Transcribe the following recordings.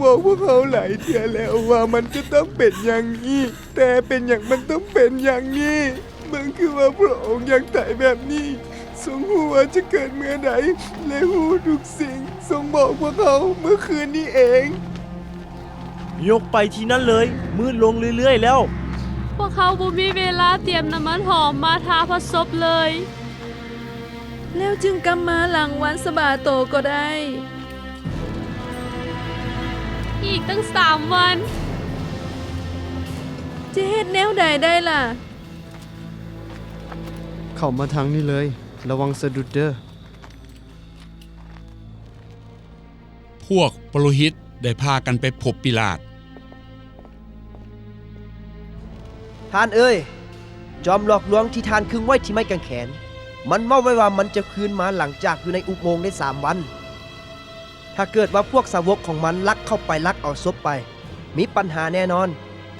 ບອກພວກເຮົາຫຼາຍເທື່ອແລ້ວວ່າມັນຈະຕ້ອງເປັນຢ່າງນີ້, ແຕ່ເປັນຫຍັງມັນຕ້ອງເປັນຢ່າງນີ້? ເບິ່ງຄືວ່າພະອົງຢາກຕາຍແບບນີ້. ຊົງຮູ້ວ່າຈະເກີດເມື່ອໃດ ແລະ ຮູ້ທຸກສິ່ງ. ຊົງບອກພວກເຮົາເມື່ອຄືນນີ້ເອງ. ຍົກໄປທີ່ນັ້ນເລີຍ, ມືດລົງເລື້ອຍໆແລ້ວ. ພວກເຮົາບໍ່ມີເວລາຕຽມນ້ຳມັນຫອມມາທາພະສົບເລີຍ. ແລ້ວຈຶ່ງກັບມາຫຼັງວັນສະບາໂຕກໍໄດ້. ອີກຕັ້ງສາມວັນ. ຈະເຮັດແນວໃດໄດ້ລະ? ເຂົ້າມາທາງນີ້ເລີຍ, ລະວັງສະດຸດເດີ້. ພວກປະໂລຫິດໄດ້ພາກັນໄປພົບປີລາດ. ທ່ານເອີຍ, ຈອມຫຼອກລວງທີ່ທ່ານຄຶງໄວ້ທີ່ໄມ້ກາງແຂນ, ມັນເວົ້າໄວ້ວ່າມັນຈະຄືນມາຫຼັງຈາກຢູ່ໃນອຸບໂມງໄດ້ສາມວັນ. ຖ້າເກີດວ່າພວກສາວົກຂອງມັນລັກເຂົ້າໄປລັກເອົາສົບໄປ, ມີບັນຫາແນ່ນອນ.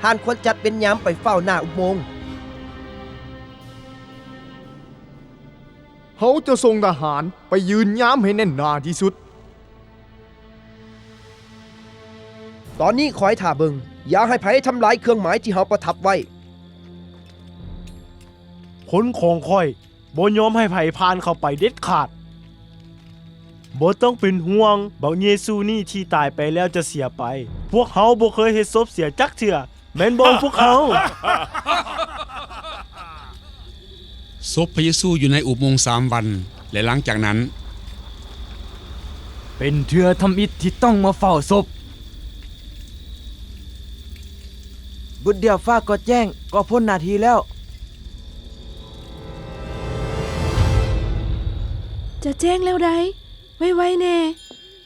ທ່ານຄວນຈັດເວນຍາມໄປເຝົ້າໜ້າອຸບໂມງ. ເຮົາຈະສົ່ງທະຫານໄປຢືນຍາມໃຫ້ແໜ້ນໜາທີ່ສຸດ. ຕອນນີ້ຄອຍຖ້າເບິ່ງ, ຢ່າໃຫ້ໃຜທຳລາຍເຄື່ອງໝາຍທີ່ເຮົາປະທັບໄວ້. ຄົນຂອງຂ້ອຍບໍ່ຍອມໃຫ້ໃຜຜ່ານເຂົ້າໄປເດັດຂາດ. ບໍ່ຕ້ອງເປັນຫ່ວງ, ບັກເຢຊູນີ້ທີ່ຕາຍໄປແລ້ວຈະເສຍໄປ. ພວກເຮົາບໍ່ເຄີຍເຮັດສົບເສຍຈັກເທື່ອ. ແມ່ນບໍ່ພວກເຮົາ? ສົບພະເຢຊູຢູ່ໃນອຸບໂມງສາມວັນ ແລະ ຫຼັງຈາກນັ້ນ. ເປັນເທື່ອທຳອິດທີ່ຕ້ອງມາເຝົ້າສົບ. ບຸດດຽວຟ້າກໍແຈ້ງ, ກໍພົ້ນນາທີແລ້ວ. ຈະແຈ້ງແລ້ວໃດ໋. ໄວໆແດ່.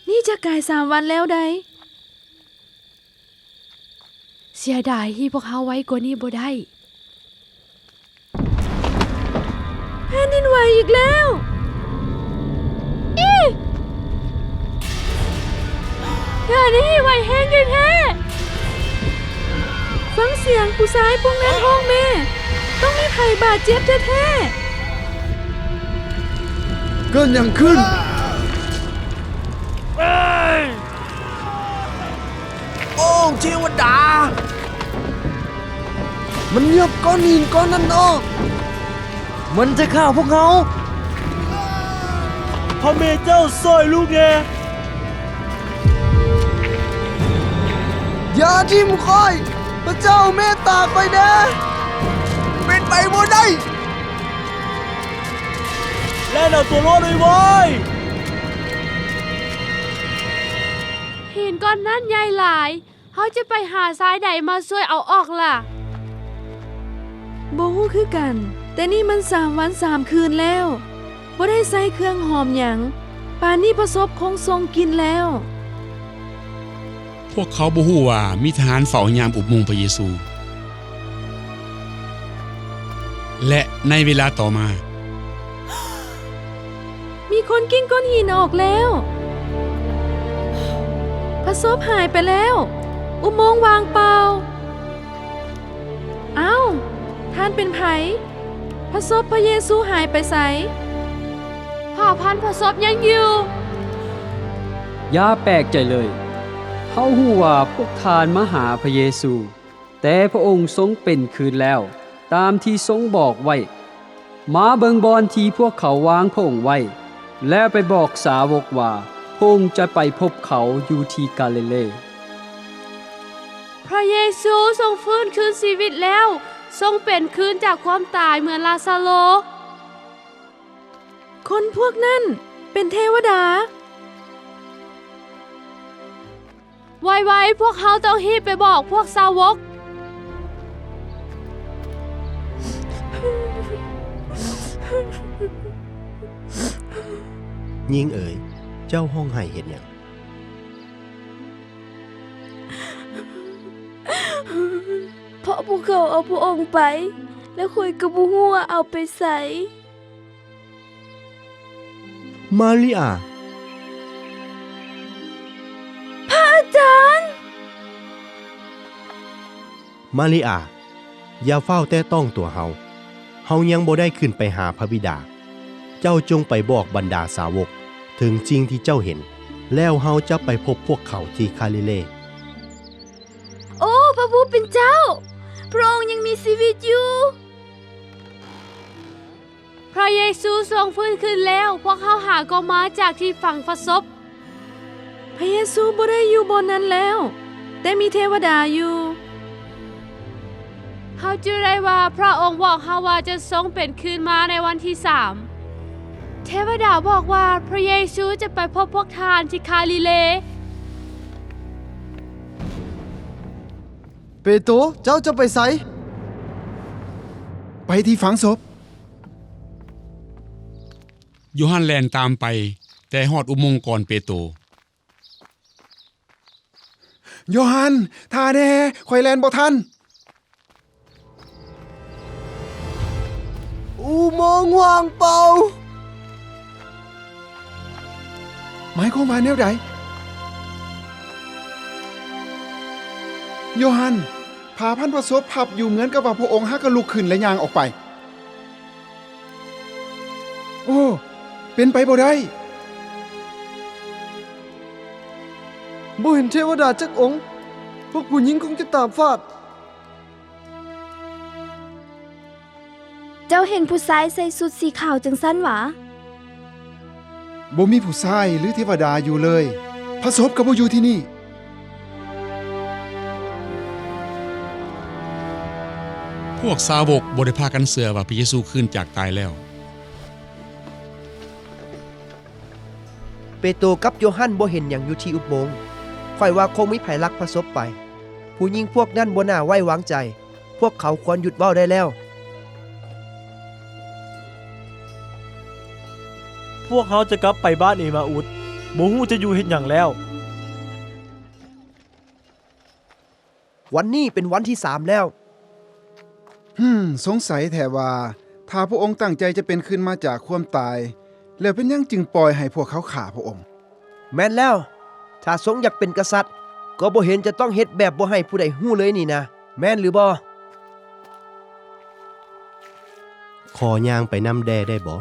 ນີ້ຈະກາຍສາມວັນແລ້ວໃດ໋. ເສຍດາຍທີ່ພວກເຮົາໄວກວ່ານີ້ບໍ່ໄດ້. ແຜ່ນດິນໄຫວອີກແລ້ວ. ອີ! ເທື່ອນີ້ໄຫວແຮງແທ້ໆ. ຟັງສຽງຜູ້ຊາຍພວກນັ້ນຮ້ອງແມ້. ຕ້ອງມີໃຜບາດເຈັບແທ້ໆ. ເກີດຫຍັງຂຶ້ນ? ໂອ້ ເທວະດາ! ມັນຫຍັບກ້ອນຫີນກ້ອນນັ້ນອອກ. ມັນຈະຂ້າພວກເຮົາ. ພະແມ່ເຈົ້າຊ່ອຍລູກແດ່. ຢ່າຖິ້ມຂ້ອຍ. ພະເຈົ້າເມດຕາຂ້ອຍແດ່. ເປັນໄປບໍ່ໄດ້. ແລ່ນເອົາຕົວລອດໄວໆ. ຫີນກ້ອນນັ້ນໃຫຍ່ຫຼາຍ. ເຮົາຈະໄປຫາຊາຍໃດມາຊ່ວຍເອົາອອກລະ? ບໍ່ຮູ້ຄືກັນ, ແຕ່ນີ້ມັນສາມວັນສາມຄືນແລ້ວ. ບໍ່ໄດ້ໃສ່ເຄື່ອງຫອມຫຍັງ, ປານນີ້ພະສົບຄົງສົ່ງກິ່ນແລ້ວ. ພວກເຂົາບໍ່ຮູ້ວ່າມີທະຫານເຝົ້າຍາມອຸບໂມງພະເຢຊູ. ແລະ ໃນເວລາຕໍ່ມາ, ມີຄົນກິ້ງກ້ອນຫີນອອກແລ້ວ. ພະສົບຫາຍໄປແລ້ວ. ອຸບໂມງວ່າງເປົ່າ. ອ້າວ, ທ່ານເປັນໃຜ? ພະສົບພະເຢຊູຫາຍໄປໃສ? ຜ້າພັນພະສົບຍັງຢູ່. ຢ່າແປກໃຈເລີຍ. ເຮົາຮູ້ວ່າພວກທ່ານມາຫາພະເຢຊູ. ແຕ່ພະອົງຊົງເປັນຄືນແລ້ວ, ຕາມທີ່ຊົງບອກໄວ້. ມາເບິ່ງບ່ອນທີ່ພວກເຂົາວາງພະອົງໄວ້, ແລ້ວໄປບອກສາວົກວ່າ ພະອົງຈະໄປພົບເຂົາຢູ່ທີ່ກາລີເລ. ພະເຢຊູຊົງຟື້ນຄືນຊີວິດແລ້ວ, ຊົງເປັນຄືນຈາກຄວາມຕາຍເໝືອນລາຊາໂລ. ຄົນພວກນັ້ນເປັນເທວະດາ. ໄວໆ, ພວກເຮົາຕ້ອງຮີບໄປບອກພວກສາວົກ. ຍິງເອີຍ, ເຈົ້າຮ້ອງໄຫ້ເຮັດຫຍັງ? ເພາະພວກເຂົາເອົາພະອົງໄປ, ແລະ ຂ້ອຍກໍບໍ່ຮູ້ວ່າເອົາໄປໃສ. ມາຣິອາ. ພະອາຈານ! ມາຣິອາ, ຢ່າຟ້າວແຕະຕ້ອງຕົວເຮົາ. ເຮົາຍັງບໍ່ໄດ້ຂຶ້ນໄປຫາພະບິດາ. ເຈົ້າຈົ່ງໄປບອກບັນດາສາວົກເຖິງສິ່ງທີ່ເຈົ້າເຫັນ, ແລ້ວເຮົາຈະໄປພົບພວກເຂົາທີ່ກາລີເລ. ຜູ້ເປັນເຈົ້າ, ພະອົງຍັງມີຊີວິດຢູ່. ພະເຢຊູຊົງຟື້ນຄືນແລ້ວ, ພວກເຮົາຫາກໍມາຈາກທີ່ຝັງພະສົບ. ພະເຢຊູບໍ່ໄດ້ຢູ່ບ່ອນນັ້ນແລ້ວ, ແຕ່ມີເທວະດາຢູ່. ເຮົາຈື່ໄດ້ວ່າພະອົງບອກເຮົາວ່າຈະຊົງເປັນຄືນມາໃນວັນທີສາມ. ເທວະດາບອກວ່າພະເຢຊູຈະໄປພົບພວກທ່ານທີ່ກາລີເລ. ເປໂຕ, ເຈົ້າຈະໄປໃສ? ໄປທີ່ຝັງສົບ. ໂຢຮັນແລ່ນຕາມໄປ, ແຕ່ຮອດອຸໂມງກ່ອນເປໂຕ. ໂຢຮັນ, ຖ້າແດ່, ຂ້ອຍແລ່ນບໍ່ທັນ. ອຸໂມງວ່າງເປົ່າ. ໝາຍຄວາມວ່າແນວໃດ? ໂຢຮັນ, ຜ້າພັນພະສົບພັບຢູ່ເໝືອນກັບວ່າພະອົງຫາກໍລຸກຂຶ້ນ ແລະ ຍ່າງອອກໄປ. ໂອ້, ເປັນໄປບໍ່ໄດ້. ບໍ່ເຫັນເທວະດາຈັກອົງ, ພວກຜູ້ຍິງຄົງຈະຕາບຟາດ. ເຈົ້າເຫັນຜູ້ຊາຍໃສ່ຊຸດສີຂາວຈັ່ງຊັ້ນຫວາ? ບໍ່ມີຜູ້ຊາຍ ຫຼື ເທວະດາຢູ່ເລີຍ. ພະສົບກໍບໍ່ຢູ່ທີ່ນີ້. ພວກສາວົກບໍ່ໄດ້ພາກັນເຊື່ອວ່າພະເຢຊູຄືນຈາກຕາຍແລ້ວ. ເປໂຕກັບໂຢຮັນບໍ່ເຫັນຫຍັງຢູ່ທີ່ອຸບໂມງ. ຂ້ອຍວ່າຄົງມີໃຜລັກພະສົບໄປ. ຜູ້ຍິງພວກນັ້ນບໍ່ໜ້າໄວ້ວາງໃຈ. ພວກເຂົາຄວນຢຸດເວົ້າໄດ້ແລ້ວ. ພວກເຮົາຈະກັບໄປບ້ານເອມາອຸດ, ບໍ່ຮູ້ຈະຢູ່ເຮັດຫຍັງແລ້ວ. ວັນນີ້ເປັນວັນທີສາມແລ້ວ. ຫຶມ, ສົງໄສແທ້ວ່າ ຖ້າພະອົງຕັ້ງໃຈຈະເປັນຄືນມາຈາກຄວາມຕາຍ, ແລ້ວເປັນຫຍັງຈຶ່ງປ່ອຍໃຫ້ພວກເຂົາຂ້າພະອົງ? ແມ່ນແລ້ວ, ຖ້າຊົງຢາກເປັນກະສັດ, ກໍບໍ່ເຫັນຈະຕ້ອງເຮັດແບບບໍ່ໃຫ້ຜູ້ໃດຮູ້ເລີຍນີ້ນາ, ແມ່ນຫຼືບໍ່? ຂໍຍ່າງໄປນຳແດ່ໄດ້ບໍ່?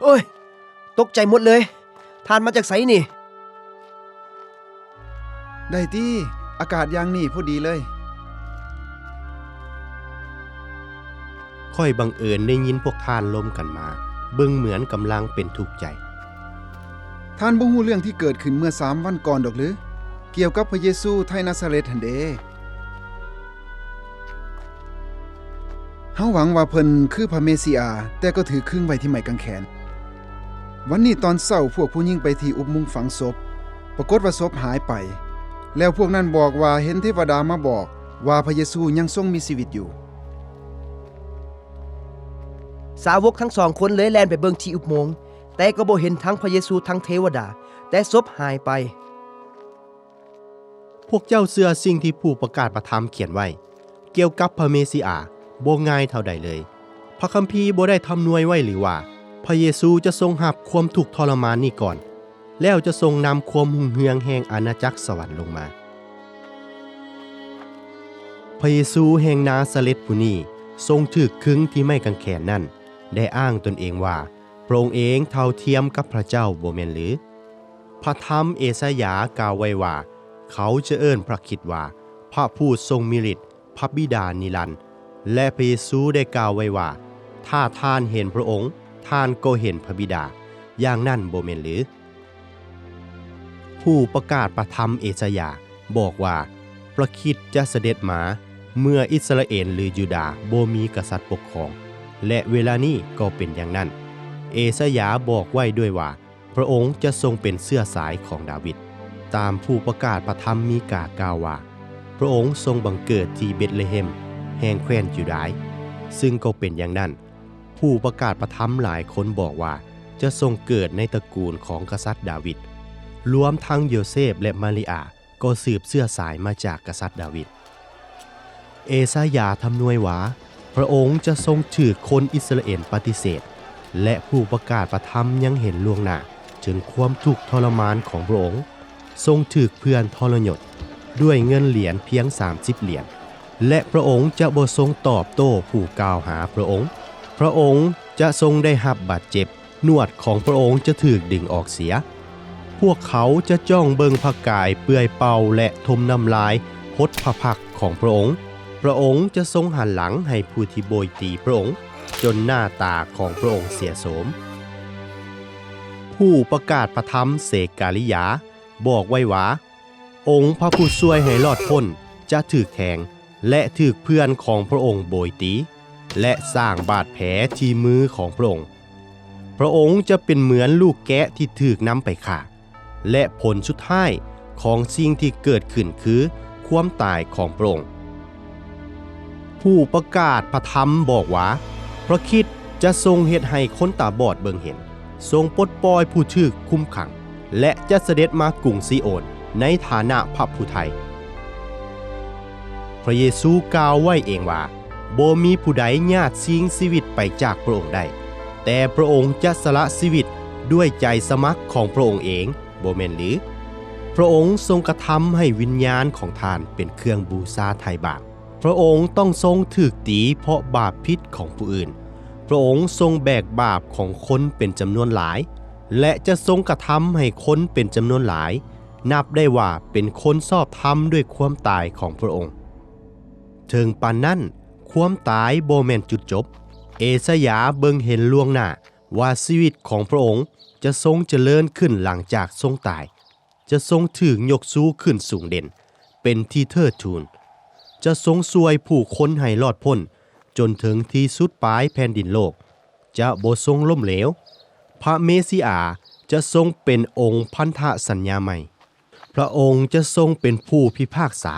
ໂອ້ຍ, ຕົກໃຈໝົດເລີຍ. ທ່ານມາຈາກໃສນີ້? ໄດ້ຕິ, ອາກາດຢ່າງນີ້ພໍດີເລີຍ. ຂ້ອຍບັງເອີນໄດ້ຍິນພວກທ່ານລົມກັນມາ, ເບິ່ງເໝືອນກຳລັງເປັນທຸກໃຈ. ທ່ານບໍ່ຮູ້ເລື່ອງທີ່ເກີດຂຶ້ນເມື່ອສາມວັນກ່ອນດອກຫຼື? ກ່ຽວກັບພະເຢຊູໄທນາຊາເລັດຫັ້ນເດ. ເຮົາຫວັງວ່າເພິ່ນຄືພະເມຊີອາ, ແຕ່ກໍຖືກຄຶງໄວ້ທີ່ໄມ້ກາງແຂນ. ວັນນີ້ຕອນເຊົ້າ, ພວກຜູ້ຍິງໄປທີ່ອຸບມຸງຝັງສົບ, ປາກົດວ່າສົບຫາຍໄປ. ແລ້ວພວກນັ້ນບອກວ່າເຫັນເທວະດາມາບອກວ່າພະເຢຊູຍັງຊົງມີຊີວິດຢູ່. ສາວົກທັງສອງຄົນເລີຍແລ່ນໄປເບິ່ງທີ່ອຸບໂມງ, ແຕ່ກໍບໍ່ເຫັນທັງພະເຢຊູທັງເທວະດາ, ແຕ່ສົບຫາຍໄປ. ພວກເຈົ້າເຊື່ອສິ່ງທີ່ຜູ້ປະກາດພະທຳຂຽນໄວ້ກ່ຽວກັບພະເມຊີອາບໍ່ງ່າຍເທົ່າໃດເລີຍ. ພະຄຳພີບໍ່ໄດ້ທຳນວຍໄວ້ຫຼືວ່າ ພະເຢຊູຈະຊົງຮັບຄວາມທຸກທໍລະມານນີ້ກ່ອນ, ແລ້ວຈະຊົງນຳຄວາມຮຸ່ງເຮືອງແຫ່ງອານາຈັກສະຫວັນລົງມາ? ພະເຢຊູແຫ່ງນາຊາເລັດຜູ້ນີ້ຊົງຖືກຄຶງທີ່ໄມ້ກາງແຂນນັ້ນ ໄດ້ອ້າງຕົນເອງວ່າ ພະອົງເອງເທົ່າທຽມກັບພະເຈົ້າບໍ່ແມ່ນຫຼື? ພະທຳເອຊາຍາກ່າວໄວ້ວ່າ ເຂົາຈະເອີ້ນພະຄຣິດວ່າ ພະຜູ້ຊົງມີລິດ, ພະບິດານິລັນ. ແລະ ພະເຢຊູໄດ້ກ່າວໄວ້ວ່າ ຖ້າທ່ານເຫັນພະອົງ, ທ່ານກໍເຫັນພະບິດາ, ຢ່າງນັ້ນບໍ່ແມ່ນຫຼື? ຜູ້ປະກາດພະທຳເອຊາຍາບອກວ່າ ພະຄຣິດຈະສະເດັດມາເມື່ອອິດສະຣາເອນ ຫຼື ຢູດາ ບໍ່ມີກະສັດປົກຄອງ, ແລະ ເວລານີ້ກໍເປັນຢ່າງນັ້ນ. ເອຊາຍາບອກໄວ້ດ້ວຍວ່າ ພະອົງຈະຊົງເປັນເຊື້ອສາຍຂອງດາວິດ, ຕາມຜູ້ປະກາດພະທຳມີກາກ່າວວ່າ ພະອົງຊົງບັງເກີດທີ່ເບັດເລເຮັມ ແຫ່ງແຄວ້ນຢູດາຍ, ຊຶ່ງກໍເປັນຢ່າງນັ້ນ. ຜູ້ປະກາດພະທຳຫຼາຍຄົນບອກວ່າ ຈະຊົງເກີດໃນຕະກູນຂອງກະສັດດາວິດ, ລວມທັງໂຢເຊບ ແລະ ມາຣິອາ ກໍສືບເຊື້ອສາຍມາຈາກກະສັດດາວິດ. ເອຊາຍາທຳນວຍວ່າ ພະອົງຈະຊົງຖືກຄົນອິດສະຣາເອນປະຕິເສດ, ແລະ ຜູ້ປະກາດພະທຳຍັງເຫັນລ່ວງໜ້າເຖິງຄວາມທຸກທໍລະມານຂອງພະອົງ, ຊົງຖືກເພື່ອນທໍລະຍົດດ້ວຍເງິນຫຼຽນພຽງສາມສິບຫຼຽນ, ແລະ ພະອົງຈະບໍ່ຊົງຕອບໂຕ້ຜູ້ກ່າວຫາພະອົງ. ພະອົງຈະຊົງໄດ້ຮັບບາດເຈັບ, ໜວດຂອງພະອົງຈະຖືກດຶງອອກເສຍ. ພວກເຂົາຈະຈ້ອງເບິ່ງພະກາຍເປື່ອຍເປົ່າ ແລະ ຖົມນ້ຳລາຍ ປົດພະພັກຂອງພະອົງ, ພະອົງຈະຊົງຫັນຫຼັງໃຫ້ຜູ້ທີ່ໂບຍຕີພະອົງ, ຈົນໜ້າຕາຂອງພະອົງເສຍໂສມ. ຜູ້ປະກາດພະທຳເຊກາລິຢາບອກໄວ້ວ່າ, ອົງພະຜູ້ຊ່ວຍໃຫ້ລອດພົ້ນຈະຖືກແທງ ແລະ ຖືກເພື່ອນຂອງພະອົງໂບຍຕີ ແລະ ສ້າງບາດແຜທີ່ມືຂອງພະອົງ. ພະອົງຈະເປັນເໝືອນລູກແກະທີ່ຖືກນຳໄປຂ້າ ແລະ ຜົນສຸດທ້າຍຂອງສິ່ງທີ່ເກີດຂຶ້ນຄືຄວາມຕາຍຂອງພະອົງ. ຜູ້ປະກາດພະທຳບອກວ່າ, ພະຄຣິດຈະຊົງເຮັດໃຫ້ຄົນຕາບອດເບິ່ງເຫັນ, ຊົງປົດປ່ອຍຜູ້ຖືກຄຸມຂັງ ແລະ ຈະສະເດັດມາກຸງຊີໂອນໃນຖານະພະຜູ້ໄຖ່. ພະເຢຊູກ່າວໄວ້ເອງວ່າ, ບໍ່ມີຜູ້ໃດຍາດຊິງຊີວິດໄປຈາກພະອົງໄດ້, ແຕ່ພະອົງຈະສະຫຼະຊີວິດດ້ວຍໃຈສະໝັກຂອງພະອົງເອງ, ບໍ່ແມ່ນຫຼື? ພະອົງຊົງກະທຳໃຫ້ວິນຍານຂອງທ່ານເປັນເຄື່ອງບູຊາໄຖ່ບາບ. ພະອົງຕ້ອງຊົງຖືກຕີເພາະບາບຜິດຂອງຜູ້ອື່ນ. ພະອົງຊົງແບກບາບຂອງຄົນເປັນຈຳນວນຫຼາຍ ແລະ ຈະຊົງກະທຳໃຫ້ຄົນເປັນຈຳນວນຫຼາຍນັບໄດ້ວ່າເປັນຄົນຊອບທຳດ້ວຍຄວາມຕາຍຂອງພະອົງ. ເຖິງປານນັ້ນ, ຄວາມຕາຍບໍ່ແມ່ນຈຸດຈົບ. ເອຊາຢາເບິ່ງເຫັນລ່ວງໜ້າວ່າຊີວິດຂອງພະອົງຈະຊົງຈະເລີນຂຶ້ນຫຼັງຈາກຊົງຕາຍ, ຈະຊົງຖືກຍົກຊູຂຶ້ນສູງເດັ່ນເປັນທີ່ເທີດທູນ, ຈະຊົງຊ່ວຍຜູ້ຄົນໃຫ້ລອດພົ້ນຈົນເຖິງທີ່ສຸດປາຍແຜ່ນດິນໂລກ, ຈະບໍ່ຊົງລົ້ມເຫຼວ. ພະເມຊິອາຈະຊົງເປັນອົງພັນທະສັນຍາໃໝ່. ພະອົງຈະຊົງເປັນຜູ້ພິພາກສາ,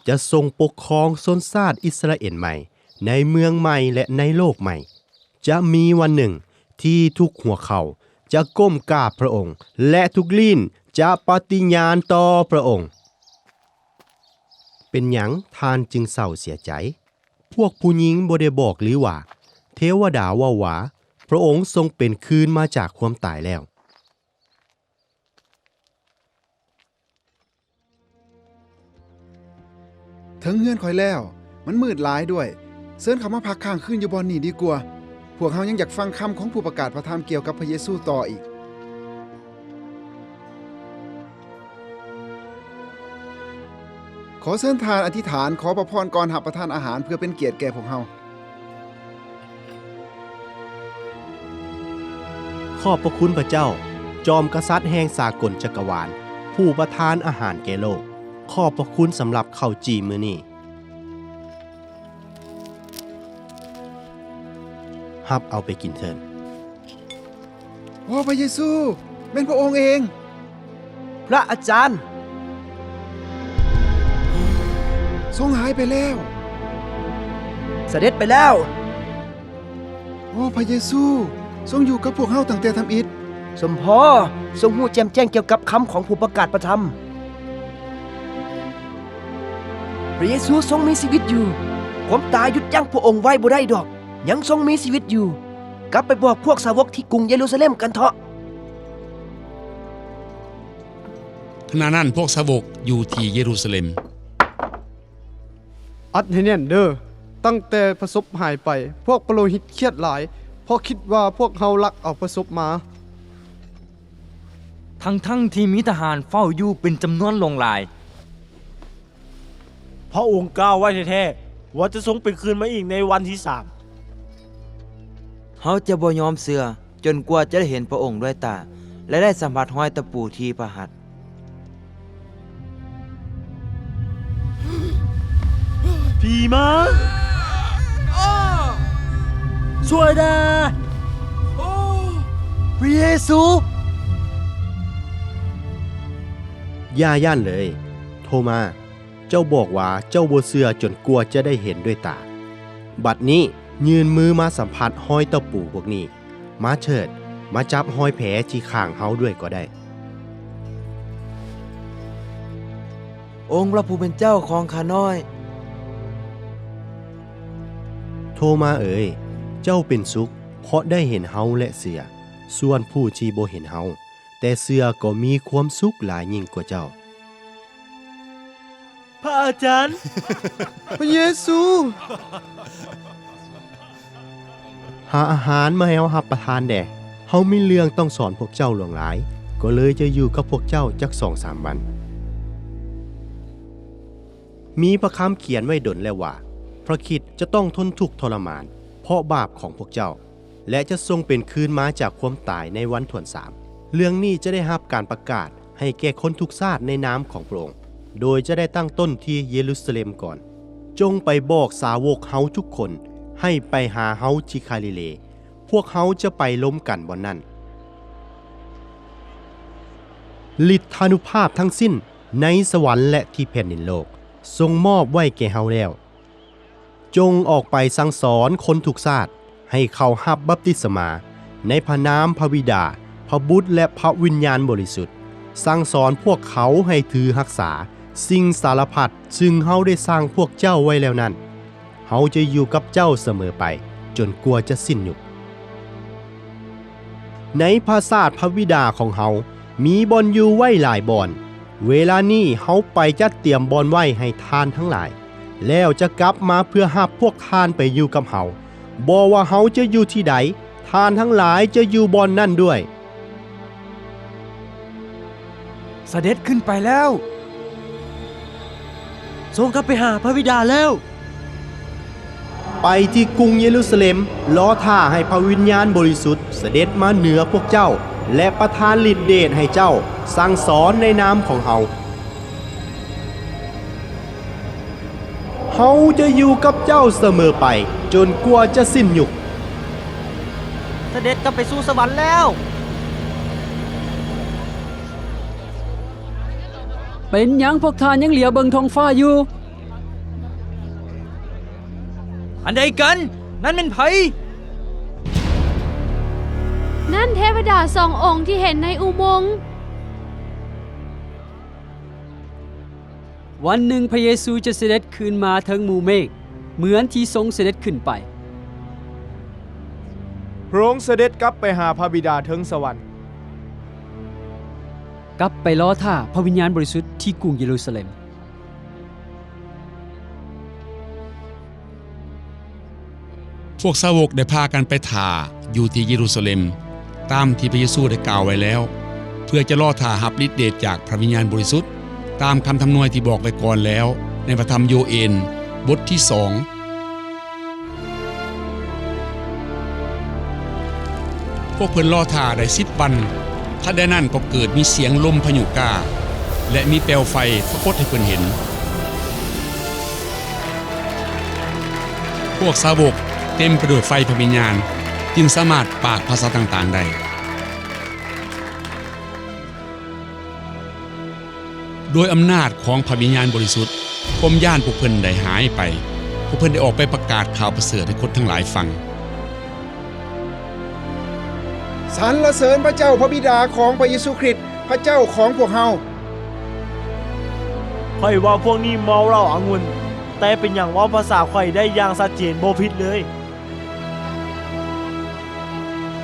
ຈະຊົງປົກຄອງຊົນຊາດອິດສະຣາເອນໃໝ່, ໃນເມືອງໃໝ່ ແລະ ໃນໂລກໃໝ່. ຈະມີວັນໜຶ່ງທີ່ທຸກຫົວເຂົ່າຈະກົ້ມກາບພະອົງ ແລະ ທຸກລີ້ນຈະປະຕິຍານຕໍ່ພະອົງ. ເປັນຫຍັງທ່ານຈຶ່ງເສົ້າເສຍໃຈ? ພວກຜູ້ຍິງບໍ່ໄດ້ບອກຫຼືວ່າ, ເທວະດາເວົ້າວ່າ, ພະອົງຊົງເປັນຄືນມາຈາກຄວາມຕາຍແລ້ວ. ເຖິງເຮືອນຂ້ອຍແລ້ວ, ມັນມືດຫຼາຍດ້ວຍ. ເຊີນເຂົ້າມາພັກຄ້າງຄືນຢູ່ບ່ອນນີ້ດີກວ່າ. ພວກເຮົາຍັງຢາກຟັງຄຳຂອງຜູ້ປະກາດພະທຳກ່ຽວກັບພະເຢຊູຕໍ່ອີກ. ຂໍເຊີນທ່ານອະທິຖານຂໍພະພອນກ່ອນຮັບປະທານອາຫານ ເພື່ອເປັນກຽດແກ່ພວກເຮົາ. ຂອບພະຄຸນພະເຈົ້າ, ຈອມກະສັດແຫ່ງສາກົນຈັກກະວານ, ຜູ້ປະທານອາຫານແກ່ໂລກ. ຂອບພະຄຸນສຳລັບເຂົ້າຈີ່ມື້ນີ້. ຮັບເອົາໄປກິນເທີ້ນ. ໂອ້ ພະເຢຊູ, ແມ່ນພະອົງເອງ. ພະອາຈານ ຊົງຫາຍໄປແລ້ວ, ສະເດັດໄປແລ້ວ. ໂອ້ ພະເຢຊູ, ຊົງຢູ່ກັບພວກເຮົາຕັ້ງແຕ່ທຳອິດ. ສົມພໍ, ຊົງຮູ້ແຈ່ມແຈ້ງກ່ຽວກັບຄຳຂອງຜູ້ປະກາດພະທຳ. ພະເຢຊູຊົງມີຊີວິດຢູ່. ຄວາມຕາຍຢຸດຢັ້ງພະອົງໄວ້ບໍ່ໄດ້ດອກ. ຍັງຊົງມີຊີວິດຢູ່. ກັບໄປບອກພວກສາວົກທີ່ກຸງເຢຣູຊາເລັມກັນເຖາະ. ຂະນະນັ້ນພວກສາວົກຢູ່ທີ່ເຢຣູຊາເລັມ. ອັດໃຫ້ແໜ້ນເດີ້. ຕັ້ງແຕ່ພະສົບຫາຍໄປ, ພວກປະໂລຫິດຄຽດຫຼາຍ, ເພາະຄິດວ່າພວກເຮົາລັກເອົາພະສົບມາ. ທັງໆທີ່ມີທະຫານເຝົ້າຢູ່ເປັນຈຳນວນຫຼວງຫຼາຍ. ພະອົງກ່າວໄວ້ແທ້ໆ ວ່າຈະຊົງເປັນຄືນມາອີກໃນວັນທີສາມ. ເຮົາຈະບໍ່ຍອມເຊື່ອຈົນກວ່າຈະໄດ້ເຫັນພະອົງດ້ວຍຕາ ແລະ ໄດ້ສຳຜັດຮອຍຕະປູທີ່ພະຫັດ. ຜີມາ ຊ່ວຍແດ່ ພະເຢຊູ. ຢ່າຢ້ານເລີຍ ໂທມາ. ເຈົ້າບອກວ່າເຈົ້າບໍ່ເຊື່ອຈົນກວ່າຈະໄດ້ເຫັນດ້ວຍຕາ. ບັດນີ້ຍື່ນມືມາສຳຜັດຮອຍຕະປູພວກນີ້. ມາເຖີດ, ມາຈັບຮອຍແຜທີ່ຂ້າງເຮົາດ້ວຍກໍໄດ້. ອົງພະຜູ້ເປັນເຈົ້າຂອງຂ້ານ້ອຍ. ໂທມາເອີຍ, ເຈົ້າເປັນສຸກເພາະໄດ້ເຫັນເຮົາ ແລະ ເຊື່ອ. ສ່ວນຜູ້ທີ່ບໍ່ເຫັນເຮົາ ແຕ່ເຊື່ອກໍມີຄວາມສຸກຫຼາຍຍິ່ງກວ່າເຈົ້າ. ພະອາຈານ ພະເຢຊູ. ຫາອາຫານມາໃຫ້ເຮົາຮັບປະທານແດ່. ເຮົາມີເລື່ອງຕ້ອງສອນພວກເຈົ້າຫຼວງຫຼາຍ, ກໍເລີຍຈະຢູ່ກັບພວກເຈົ້າຈັກສອງສາມວັນ. ມີພະຄຳຂຽນໄວ້ດົນແລ້ວວ່າ ພະຄຣິດຈະຕ້ອງທົນທຸກທໍລະມານເພາະບາບຂອງພວກເຈົ້າ ແລະ ຈະຊົງເປັນຄືນມາຈາກຄວາມຕາຍໃນວັນຖ້ວນສາມ. ເລື່ອງນີ້ຈະໄດ້ຮັບການປະກາດໃຫ້ແກ່ຄົນທຸກຊາດໃນນາມຂອງພະອົງ, ໂດຍຈະໄດ້ຕັ້ງຕົ້ນທີ່ເຢຣູຊາເລັມກ່ອນ. ຈົ່ງໄປບອກສາວົກເຮົາທຸກຄົນໃຫ້ໄປຫາເຮົາທີ່ຄາລີເລ, ພວກເຮົາຈະໄປລົມກັນບ່ອນນັ້ນ. ລິດທານຸພາບທັງສິ້ນໃນສະຫວັນ ແລະ ທີ່ແຜ່ນດິນໂລກ ຊົງມອບໄວ້ແກ່ເຮົາແລ້ວ. ຈົ່ງອອກໄປສັ່ງສອນຄົນທຸກຊາດໃຫ້ເຂົ້າຮັບບັບຕິສະມາ ໃນພະນາມພະບິດາ, ພະບຸດ ແລະ ພະວິນຍານບໍລິສຸດ, ສັ່ງສອນພວກເຂົາໃຫ້ຖືຮັກສາສິ່ງສາລະພັດ ຊຶ່ງເຮົາໄດ້ສັ່ງພວກເຈົ້າໄວ້ແລ້ວນັ້ນ. ເຮົາຈະຢູ່ກັບເຈົ້າສະເໝີໄປ ຈົນກວ່າຈະສິ້ນຍຸກ. ໃນປາສາດພະບິດາຂອງເຮົາມີບ່ອນຢູ່ໄວ້ຫຼາຍບ່ອນ. ເວລານີ້ເຮົາໄປຈັດຕຽມບ່ອນໄວ້ໃຫ້ທ່ານທັງຫຼາຍ, ແລ້ວຈະກັບມາເພື່ອຮັບພວກທ່ານໄປຢູ່ກັບເຮົາ. ບໍ່ວ່າເຮົາຈະຢູ່ທີ່ໃດ, ທ່ານທັງຫຼາຍຈະຢູ່ບ່ອນນັ້ນດ້ວຍ. ສະເດັດຂຶ້ນໄປແລ້ວ. ຊົງກັບໄປຫາພະບິດາແລ້ວ. ໄປທີ່ກຸງເຢຣູຊາເລັມ, ລໍຖ້າໃຫ້ພະວິນຍານບໍລິສຸດສະເດັດມາເໜືອພວກເຈົ້າ ແລະ ປະທານລິດເດດໃຫ້ເຈົ້າສັ່ງສອນໃນນາມຂອງເຮົາ. ເຮົາຈະຢູ່ກັບເຈົ້າສະເໝີໄປ ຈົນກວ່າຈະສິ້ນຍຸກ. ສະເດັດກັບໄປສູ່ສະຫວັນແລ້ວ. ເປັນຫຍັງພວກທ່ານຍັງຫຼຽວເບິ່ງທ້ອງຟ້າຢູ່? ອັນໃດກັນ? ນັ້ນແມ່ນໃຜ? ນັ້ນເທວະດາສອງອົງທີ່ເຫັນໃນອຸໂມງ. ວັນໜຶ່ງພະເຢຊູຈະສະເດັດຄືນມາເທິງໝູ່ເມກ ເໝືອນທີ່ຊົງສະເດັດຂຶ້ນໄປ. ພະອົງສະເດັດກັບໄປຫາພະບິດາເທິງສະຫວັນ. ກັບໄປລໍຖ້າພະວິນຍານບໍລິສຸດທີ່ກຸງເຢຣູຊາເລັມ. ພວກສາວົກໄດ້ພາກັນໄປຖ້າຢູ່ທີ່ເຢຣູຊາເລັມ ຕາມທີ່ພະເຢຊູໄດ້ກ່າວໄວ້ແລ້ວ, ເພື່ອຈະລໍຖ້າຮັບລິດເດດຈາກພະວິນຍານບໍລິສຸດ, ຕາມຄຳທຳນວຍທີ່ບອກໄວ້ກ່ອນແລ້ວໃນພະທຳໂຍເອນ ບົດທີສອງ. ພວກເພິ່ນລໍຖ້າໄດ້ສິບວັນ, ທັນໃດນັ້ນກໍເກີດມີສຽງລົມພາຍຸກ້າ ແລະ ມີແປວໄຟປາກົດໃຫ້ເພິ່ນເຫັນ. ພວກສາວົກເຕັມໄປດ້ວຍໄຟພະວິນຍານ, ຈຶ່ງສາມາດປາກພາສາຕ່າງໆໄດ້. ດ້ວຍອຳນາດຂອງພະວິນຍານບໍລິສຸດ, ຄວາມຢ້ານພວກເພິ່ນໄດ້ຫາຍໄປ. ພວກເພິ່ນໄດ້ອອກໄປປະກາດຂ່າວປະເສີດໃຫ້ຄົນທັງຫຼາຍຟັງ. ສັນລະເສີນພະເຈົ້າພະບິດາຂອງພະເຢຊູຄຣິດ, ພະເຈົ້າຂອງພວກເຮົາ. ຂ້ອຍວ່າພວກນີ້ເມົາເຫຼົ້າອະງຸ່ນ, ແຕ່ເປັນຫຍັງເວົ້າພາສາຂ້ອຍໄດ້ຢ່າງຊັດເຈນບໍ່ຜິດເລີຍ?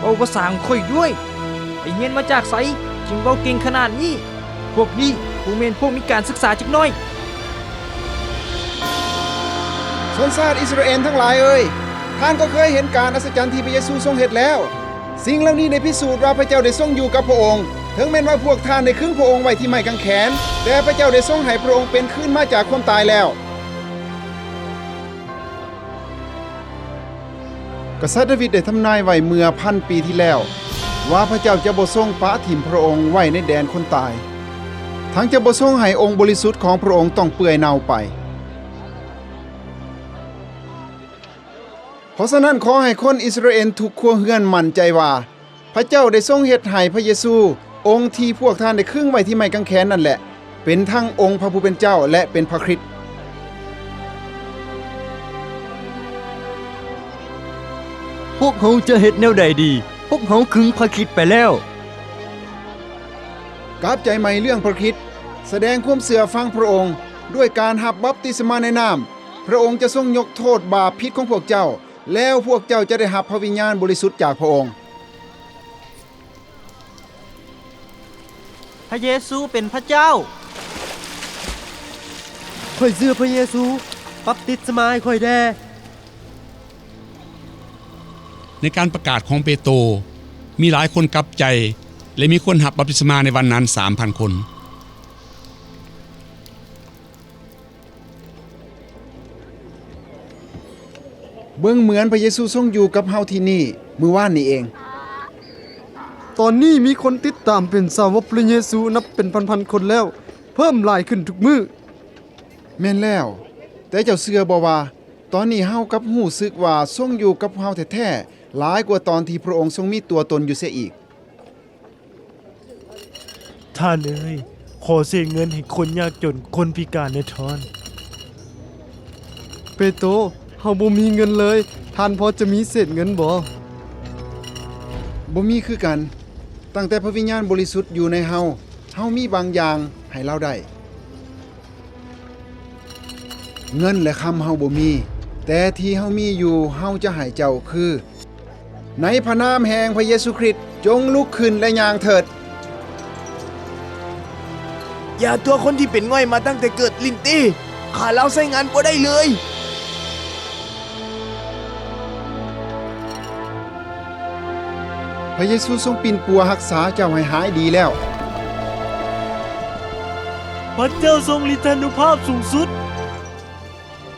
ເວົ້າພາສາຂອງຂ້ອຍດ້ວຍ. ໄປຮຽນມາຈາກໃສ ຈຶ່ງເວົ້າເກັ່ງຂະໜາດນີ້? ພວກນີ້ບໍ່ແມ່ນພວກມີການສຶກສາຈັກໜ້ອຍ. ຊົນຊາດອິດສະຣາເອນທັງຫຼາຍເອີຍ, ທ່ານກໍເຄີຍເຫັນການອັດສະຈັນທີ່ພະເຢຊູຊົງເຮັດແລ້ວ. ສິ່ງເຫຼົ່ານີ້ໄດ້ພິສູດວ່າພະເຈົ້າໄດ້ຊົງຢູ່ກັບພະອົງ, ເຖິງແມ່ນວ່າພວກທ່ານໄດ້ຄຶງພະອົງໄວ້ທີ່ໄມ້ກາງແຂນ, ແຕ່ພະເຈົ້າໄດ້ຊົງໃຫ້ພະອົງເປັນຄືນມາຈາກຄວາມຕາຍແລ້ວ. ກະສັດດາວິດໄດ້ທຳນາຍໄວ້ເມື່ອພັນປີທີ່ແລ້ວ ວ່າພະເຈົ້າຈະບໍ່ຊົງປະຖິ້ມພະອົງໄວ້ໃນແດນຄົນຕາຍ, ທັງຈະບໍ່ຊົງໃຫ້ອົງບໍລິສຸດຂອງພະອົງຕ້ອງເປື່ອຍເນົ່າໄປ. ເພາະສະນັ້ນ, ຂໍໃຫ້ຄົນອິດສະຣາເອນທຸກຄົວເຮືອນໝັ້ນໃຈວ່າ ພະເຈົ້າໄດ້ຊົງເຮັດໃຫ້ພະເຢຊູ, ອົງທີ່ພວກທ່ານໄດ້ຄຶງໄວ້ທີ່ໄມ້ກາງແຂນນັ້ນແຫຼະ, ເປັນທັງອົງພະຜູ້ເປັນເຈົ້າ ແລະ ເປັນພະຄຣິດ. ພວກເຮົາຈະເຮັດແນວໃດດີ? ພວກເຮົາຄຶງພະຄຣິດໄປແລ້ວ. ກັບໃຈໃໝ່ເລື່ອງພະຄຣິດ, ສະແດງຄວາມເຊື່ອຟັງພະອົງດ້ວຍການຮັບບັບຕິສະມາໃນນ້ຳ. ພະອົງຈະຊົງຍົກໂທດບາບຜິດຂອງພວກເຈົ້າ, ແລ້ວພວກເຈົ້າຈະໄດ້ຮັບພະວິນຍານບໍລິສຸດຈາກພະອົງ. ພະເຢຊູເປັນພະເຈົ້າ. ຂ້ອຍເຊື່ອພະເຢຊູ, ບັບຕິສະມາໃຫ້ຂ້ອຍແດ່. ໃນການປະກາດຂອງເປໂຕ, ມີຫຼາຍຄົນກັບໃຈ ແລະ ມີຄົນຮັບບັບຕິສະມາໃນວັນນັ້ນສາມພັນຄົນ. ເບິ່ງເໝືອນພະເຢຊູຊົງຢູ່ກັບເຮົາທີ່ນີ້ມື້ວານນີ້ເອງ. ຕອນນີ້ມີຄົນຕິດຕາມເປັນສາວົກພະເຢຊູນັບເປັນພັນໆຄົນແລ້ວ, ເພີ່ມຫຼາຍຂຶ້ນທຸກມື້. ແມ່ນແລ້ວ, ແຕ່ເຈົ້າເຊື່ອບໍ່ວ່າ ຕອນນີ້ເຮົາກັບຮູ້ສຶກວ່າຊົງຢູ່ກັບເຮົາແທ້ໆ ຫຼາຍກວ່າຕອນທີ່ພະອົງຊົງມີຕົວຕົນຢູ່ເສຍອີກ? ທ່ານເອີຍ, ຂໍເສດເງິນໃຫ້ຄົນຍາກຈົນ, ຄົນພິການແດ່ທ່ານ. ເປໂຕ, ເຮົາບໍ່ມີເງິນເລີຍ, ທ່ານພໍຈະມີເສດເງິນບໍ່? ບໍ່ມີຄືກັນ. ຕັ້ງແຕ່ພະວິນຍານບໍລິສຸດຢູ່ໃນເຮົາ, ເຮົາມີບາງຢ່າງໃຫ້ລາວໄດ້. ເງິນ ແລະ ຄຳເຮົາບໍ່ມີ, ແຕ່ທີ່ເຮົາມີຢູ່ເຮົາຈະໃຫ້ເຈົ້າຄື ໃນພະນາມແຫ່ງພະເຢຊູຄຣິດ, ຈົ່ງລຸກຂຶ້ນ ແລະ ຍ່າງເຖີດ. ຢ່າຕົວະຄົນທີ່ເປັນງ່ອຍມາຕັ້ງແຕ່ເກີດຫຼິ້ນຕິ, ຂ້າລາວໃຊ້ງານບໍ່ໄດ້ເລີຍ. ພະເຢຊູຊົງປິ່ນປົວຮັກສາເຈົ້າໃຫ້ຫາຍດີແລ້ວ. ພະເຈົ້າຊົງລິດທານຸພາບສູງສຸດ.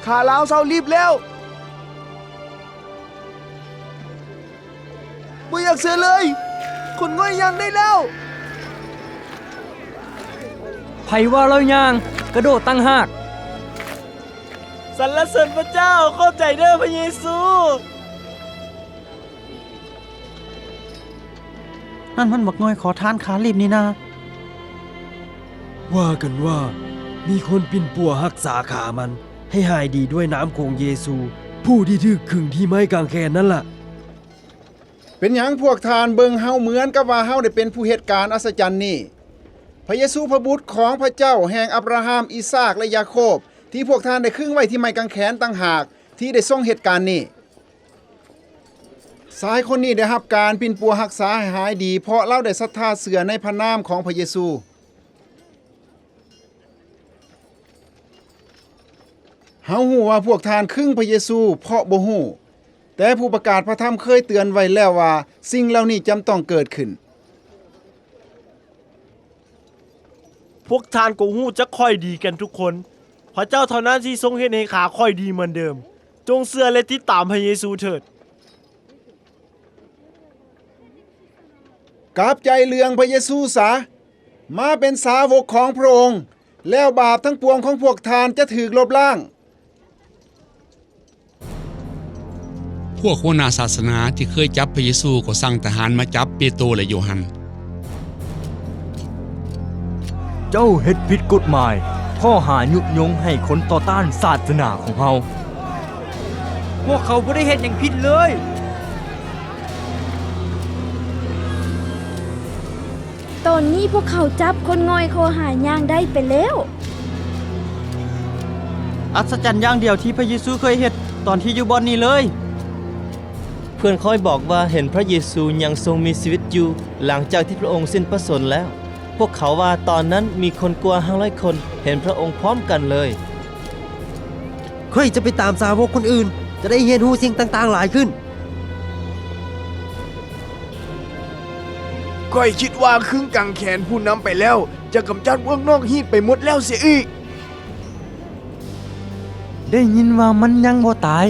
ຂ້າລາວເຊົາລີບແລ້ວ. ບໍ່ຢາກເຊື່ອເລີຍ. ຄົນງ່ອຍຍ່າງໄດ້ແລ້ວ. ໃຜວ່າລາວຍ່າງ, ກະໂດດຕ່າງຫາກ. ສັນລະເສີນພະເຈົ້າ. ຂອບໃຈເດີພະເຢຊູ. ນັ້ນມັນບັກງ່ອຍຂໍທານຂາລີບນີ້ນາ. ວ່າກັນວ່າມີຄົນປິ່ນປົວຮັກສາຂາມັນໃຫ້ຫາຍດີດ້ວຍນາມຂອງເຢຊູ, ຜູ້ທີ່ຖືກຂຶງທີ່ໄມ້ກາງແຂນນັ້ນລະ. ເປັນຫຍັງພວກທ່ານເບິ່ງເຮົາເໝືອນກັບວ່າເຮົາໄດ້ເປັນຜູ້ເຮັດການອັດສະຈັນນີ້? ພະເຢຊູ ພະບຸດຂອງພະເຈົ້າແຫ່ງອາບຣາຮາມ, ອີສາກ ແລະ ຢາໂຄບ, ທີ່ພວກທ່ານໄດ້ຂຶງໄວ້ທີ່ໄມ້ກາງແຂນຕ່າງຫາກ ທີ່ໄດ້ຊົງເຮັດການນີ້. ຊາຍຄົນນີ້ໄດ້ຮັບການປິ່ນປົວຮັກສາໃຫ້ຫາຍດີ ເພາະລາວໄດ້ສັດທາເຊື່ອໃນພະນາມຂອງພະເຢຊູ. ເຮົາຮູ້ວ່າພວກທ່ານຂຶງພະເຢຊູເພາະບໍ່ຮູ້, ແຕ່ຜູ້ປະກາດພະທຳເຄີຍເຕືອນໄວ້ແລ້ວວ່າສິ່ງເຫຼົ່ານີ້ຈຳຕ້ອງເກີດຂຶ້ນ. ພວກທ່ານກໍຮູ້ຈັກຂ້ອຍດີກັນທຸກຄົນ. ພະເຈົ້າເທົ່ານັ້ນທີ່ຊົງເຮັດໃຫ້ຂາຂ້ອຍດີເໝືອນເດີມ. ຈົ່ງເຊື່ອ ແລະ ຕິດຕາມພະເຢຊູເຖີດ. ກັບໃຈເລື່ອງພະເຢຊູຊະ, ມາເປັນສາວົກຂອງພະອົງ, ແລ້ວບາບທັງປວງຂອງພວກທ່ານຈະຖືກລົບລ້າງ. ພວກຫົວໜ້າສາສະໜາທີ່ເຄີຍຈັບພະເຢຊູກໍສັ່ງທະຫານມາຈັບເປໂຕ ແລະ ໂຢຮັນ. ເຈົ້າເຮັດຜິດກົດໝາຍ, ຂໍ້ຫາຍຸຍົງໃຫ້ຄົນຕໍ່ຕ້ານສາສະໜາຂອງເຮົາ. ພວກເຂົາບໍ່ໄດ້ເຮັດຫຍັງຜິດເລີຍ. ຕອນນີ້ພວກເຂົາຈັບຄົນງ່ອຍຂໍ້ຫາຍ່າງໄດ້ໄປແລ້ວ. ອັດສະຈັນຢ່າງດຽວທີ່ພະເຢຊູເຄີຍເຮັດຕອນທີ່ຢູ່ບ່ອນນີ້ເລີຍ. ເພື່ອນຂ້ອຍບອກວ່າເຫັນພະເຢຊູຍັງຊົງມີຊີວິດຢູ່ຫຼັງຈາກທີ່ພະອົງສິ້ນພະຊົນແລ້ວ. ພວກເຂົາວ່າຕອນນັ້ນມີຄົນກວ່າຫ້າຮ້ອຍຄົນເຫັນພະອົງພ້ອມກັນເລີຍ. ຂ້ອຍຈະໄປຕາມສາວົກຄົນອື່ນ, ຈະໄດ້ຮຽນຮູ້ສິ່ງຕ່າງໆຫຼາຍຂຶ້ນ. ຂ້ອຍຄິດວ່າຄຶງກາງແຂນຜູ້ນຳໄປແລ້ວ ຈະກຳຈັດພວກນອກຮີດໄປໝົດແລ້ວເສຍອີກ. ໄດ້ຍິນວ່າມັນຍັງບໍ່ຕາຍ.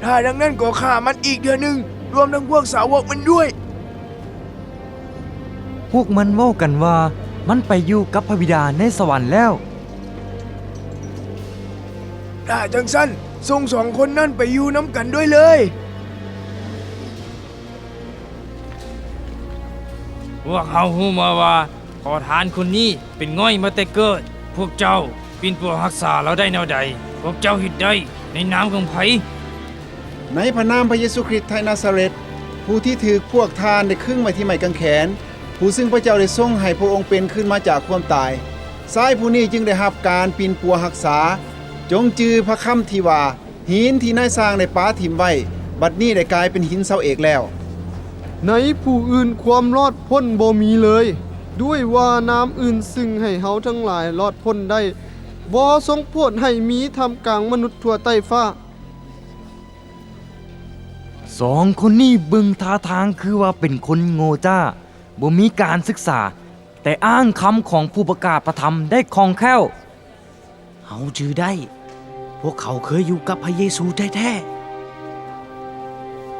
ຖ້າດັ່ງນັ້ນກໍຂ້າມັນອີກເທື່ອໜຶ່ງ, ລວມທັງພວກສາວົກມັນດ້ວຍ. ພວກມັນເວົ້າກັນວ່າມັນໄປຢູ່ກັບພະບິດາໃນສະຫວັນແລ້ວ. ຖ້າຈັ່ງຊັ້ນ, ສົ່ງສອງຄົນນັ້ນໄປຢູ່ນຳກັນດ້ວຍເລີຍ. ພວກເຮົາຮູ້ມາວ່າ ຂໍທານຄົນນີ້ເປັນງ່ອຍມາແຕ່ເກີດ. ພວກເຈົ້າປິ່ນປົວຮັກສາລາວໄດ້ແນວໃດ? ພວກເຈົ້າເຮັດໄດ້ໃນນາມຂອງໃຜ? ໃນພະນາມພະເຢຊູຄຣິດໄທນາຊາເຣດ, ຜູ້ທີ່ຖືກພວກທ່ານໄດ້ຄຶງໄວ້ທີ່ໄມ້ກາງແຂນ, ຜູ້ຊຶ່ງພະເຈົ້າໄດ້ຊົງໃຫ້ພະອົງເປັນຄືນມາຈາກຄວາມຕາຍ, ຊາຍຜູ້ນີ້ຈຶ່ງໄດ້ຮັບການປິ່ນປົວຮັກສາ. ຈົ່ງຈື່ພະຄຳທີ່ວ່າ, ຫີນທີ່ນາຍຊ່າງໄດ້ປະຖິ້ມໄວ້, ບັດນີ້ໄດ້ກາຍເປັນຫີນເສົາເອກແລ້ວ. ໃນຜູ້ອື່ນຄວາມລອດພົ້ນບໍ່ມີເລີຍ, ດ້ວຍວ່ານາມອື່ນຊຶ່ງໃຫ້ເຮົາທັງຫຼາຍລອດພົ້ນໄດ້, ບໍ່ຊົງໂຜດໃຫ້ມີທ່າມກາງມະນຸດທົ່ວໃຕ້ຟ້າ. ສອງຄົນນີ້ເບິ່ງທ່າທາງຄືວ່າເປັນຄົນໂງ່ຈ້າ, ບໍ່ມີການສຶກສາ, ແຕ່ອ້າງຄຳຂອງຜູ້ປະກາດພະທຳໄດ້ຄ່ອງແຄ້ວ. ເຮົາຈື່ໄດ້. ພວກເຂົາເຄີຍຢູ່ກັບພະເຢຊູແທ້ໆ.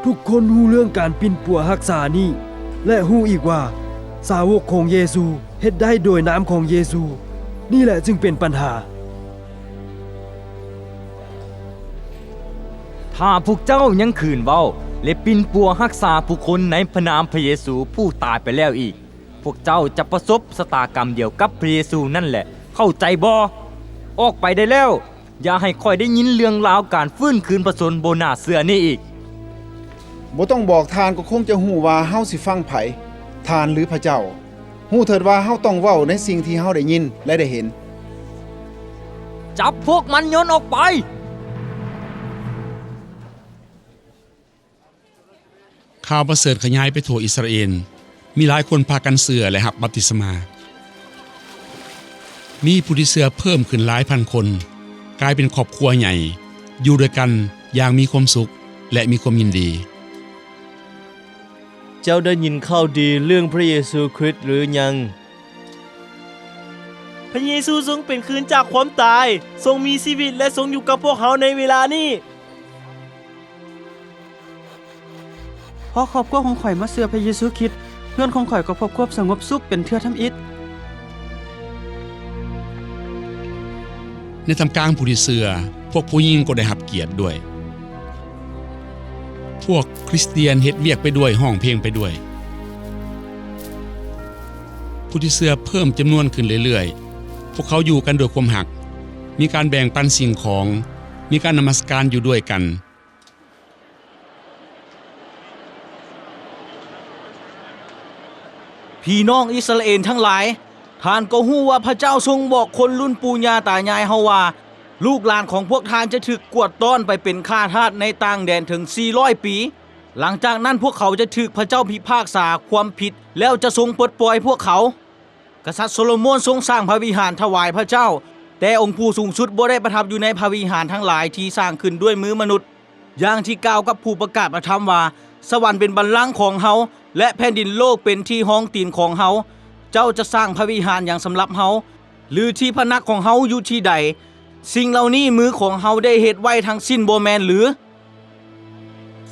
ທຸກຄົນຮູ້ເລື່ອງການປິ່ນປົວຮັກສານີ້ ແລະ ຮູ້ອີກວ່າສາວົກຂອງເຢຊູເຮັດໄດ້ໂດຍນາມຂອງເຢຊູ. ນີ້ແຫຼະຈຶ່ງເປັນບັນຫາ. ຖ້າພວກເຈົ້າຍັງຂືນເວົ້າ ແລະ ປິ່ນປົວຮັກສາຜູ້ຄົນໃນພະນາມພະເຢຊູຜູ້ຕາຍໄປແລ້ວອີກ, ພວກເຈົ້າຈະປະສົບຊະຕາກຳດຽວກັບພະເຢຊູນັ້ນແຫຼະ. ເຂົ້າໃຈບໍ່? ອອກໄປໄດ້ແລ້ວ. ຢ່າໃຫ້ຂ້ອຍໄດ້ຍິນເລື່ອງລາວການຟື້ນຄືນພະຊົນບໍ່ໜ້າເຊື່ອນີ້ອີກ. ບໍ່ຕ້ອງບອກ, ທ່ານກໍຄົງຈະຮູ້ວ່າເຮົາຊິຟັງໃຜ, ທ່ານ ຫຼື ພະເຈົ້າ. ຮູ້ເຖີດວ່າເຮົາຕ້ອງເວົ້າໃນສິ່ງທີ່ເຮົາໄດ້ຍິນ ແລະ ໄດ້ເຫັນ. ຈັບພວກມັນໂຍນອອກໄປ! ຂ່າວປະເສີດຂະຫຍາຍໄປທົ່ວອິດສະຣາເອນ, ມີຫຼາຍຄົນພາກັນເຊື່ອ ແລະ ຮັບບັບຕິສະມາ. ມີຜູ້ທີ່ເຊື່ອເພີ່ມຂຶ້ນຫຼາຍພັນຄົນ, ກາຍເປັນຄອບຄົວໃຫຍ່, ຢູ່ດ້ວຍກັນຢ່າງມີຄວາມສຸກ ແລະ ມີຄວາມຍິນດີ. ເຈົ້າໄດ້ຍິນຂ່າວດີເລື່ອງພະເຢຊູຄຣິດຫຼືຍັງ? ພະເຢຊູຊົງເປັນຄືນຈາກຄວາມຕາຍ, ຊົງມີຊີວິດ ແລະ ຊົງຢູ່ກັບພວກເຮົາໃນເວລານີ້. ພໍຄອບຄົວຂອງຂ້ອຍມາເຊື່ອພະເຢຊູຄຣິດ, ເຮືອນຂອງຂ້ອຍກໍພົບຄວາມສະຫງົບສຸກເປັນເທື່ອທຳອິດ. ໃນທ່າມກາງຜູ້ທີ່ເຊື່ອ, ພວກຜູ້ຍິງກໍໄດ້ຮັບກຽດດ້ວຍ. ພວກຄຣິສຕຽນເຮັດວຽກໄປດ້ວຍ, ຮ້ອງເພງໄປດ້ວຍ. ຜູ້ທີ່ເຊື່ອເພີ່ມຈຳນວນຂຶ້ນເລື້ອຍໆ. ພວກເຂົາຢູ່ກັນດ້ວຍຄວາມຮັກ, ມີການແບ່ງປັນສິ່ງຂອງ, ມີການນະມັດສະການຢູ່ດ້ວຍກັນ. ພີ່ນ້ອງອິດສະຣາເອນທັງຫຼາຍ, ທ່ານກໍຮູ້ວ່າພະເຈົ້າຊົງບອກຄົນລຸ້ນປູ່ຍ່າຕາຍາຍເຮົາວ່າ, ລູກຫຼານຂອງພວກທ່ານຈະຖືກກວາດຕ້ອນໄປເປັນຂ້າທາດໃນຕ່າງແດນເຖິງສີ່ຮ້ອຍປີ. ຫຼັງຈາກນັ້ນພວກເຂົາຈະຖືກພະເຈົ້າພິພາກສາຄວາມຜິດ, ແລ້ວຈະຊົງປົດປ່ອຍພວກເຂົາ. ກະສັດໂຊໂລໂມນຊົງສ້າງພະວິຫານຖວາຍພະເຈົ້າ, ແຕ່ອົງຜູ້ສູງສຸດບໍ່ໄດ້ປະທັບຢູ່ໃນພະວິຫານທັງຫຼາຍທີ່ສ້າງຂຶ້ນດ້ວຍມືມະນຸດ. ຢ່າງທີ່ກ່າວກັບຜູ້ປະກາດພະທຳວ່າ, ສະຫວັນເປັນບັນລັງຂອງເຮົາ, ແລະ ແຜ່ນດິນໂລກເປັນທີ່ຮອງຕີນຂອງເຮົາ. ເຈົ້າຈະສ້າງພະວິຫານຫຍັງສຳລັບເຮົາ? ຫຼືທີ່ພຳນັກຂອງເຮົາຢູ່ທີ່ໃດ? ສິ່ງເຫຼົ່ານີ້ມືຂອງເຮົາໄດ້ເຮັດໄວ້ທັງສິ້ນບໍ່ແມ່ນຫຼື?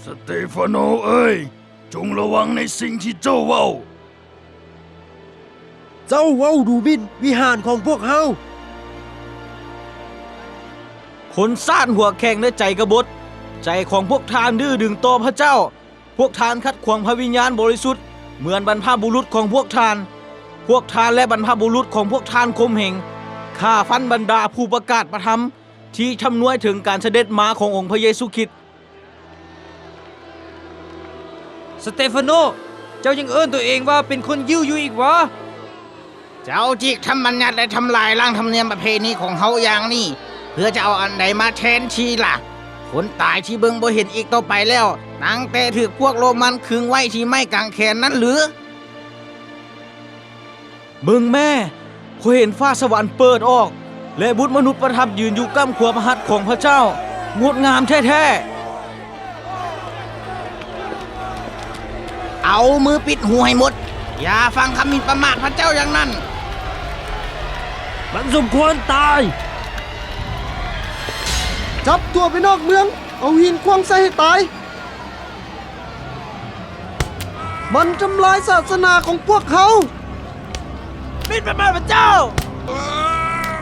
ສະເຕຟາໂນເອີຍ, ຈົ່ງລະວັງໃນສິ່ງທີ່ເຈົ້າເວົ້າ. ເຈົ້າເວົ້າດູໝິ່ນວິຫານຂອງພວກເຮົາ. ຄົນຊາດຫົວແຂງ ແລະ ໃຈກະບົດ, ໃຈຂອງພວກທ່ານດື້ດຶງຕໍ່ພະເຈົ້າ. ພວກທ່ານຂັດຂວາງພະວິນຍານບໍລິສຸດ ເໝືອນບັນພະບຸລຸດຂອງພວກທ່ານ. ພວກທ່ານ ແລະ ບັນພະບຸລຸດຂອງພວກທ່ານຂົ່ມເຫງ, ຂ້າຟັນບັນດາຜູ້ປະກາດພະທຳທີ່ທຳນວຍເຖິງການສະເດັດມາຂອງອົງພະເຢຊູຄຣິດ. ສະເຕຟາໂນ, ເຈົ້າຍັງເອີ້ນຕົວເອງວ່າເປັນຄົນຢິວຢູ່ອີກຫວາ? ເຈົ້າຈິກທຳບັນຍັດ ແລະ ທຳລາຍລ້າງທຳນຽມປະເພນີຂອງເຮົາຢ່າງນີ້, ເພື່ອຈະເອົາອັນໃດມາແທນທີ່ລະ? ຄົນຕາຍທີ່ເບິ່ງບໍ່ເຫັນອີກຕໍ່ໄປແລ້ວ, ຕັ້ງແຕ່ຖືກພວກໂລມັນຄຶງໄວ້ທີ່ໄມ້ກາງແຂນນັ້ນຫຼື? ເບິ່ງແມ້, ຂ້ອຍເຫັນຟ້າສະຫວັນເປີດອອກ, ແລະ ບຸດມະນຸດປະທັບຢືນຢູ່ກ້ຳຂວາພະຫັດຂອງພະເຈົ້າ. ງົດງາມແທ້ໆ. ເອົາມືປິດຫູໃຫ້ໝົດ. ຢ່າຟັງຄຳໝິ່ນປະໝາດພະເຈົ້າຢ່າງນັ້ນ. ມັນສົມຄວນຕາຍ. ຈັບຕົວໄປນອກເມືອງ, ເອົາຫີນຂວ້າງໃສ່ໃຫ້ຕາຍ. ມັນທຳລາຍສາສະໜາຂອງພວກເຮົາ. ໝິ່ນປະໝາດພະເຈົ້າ!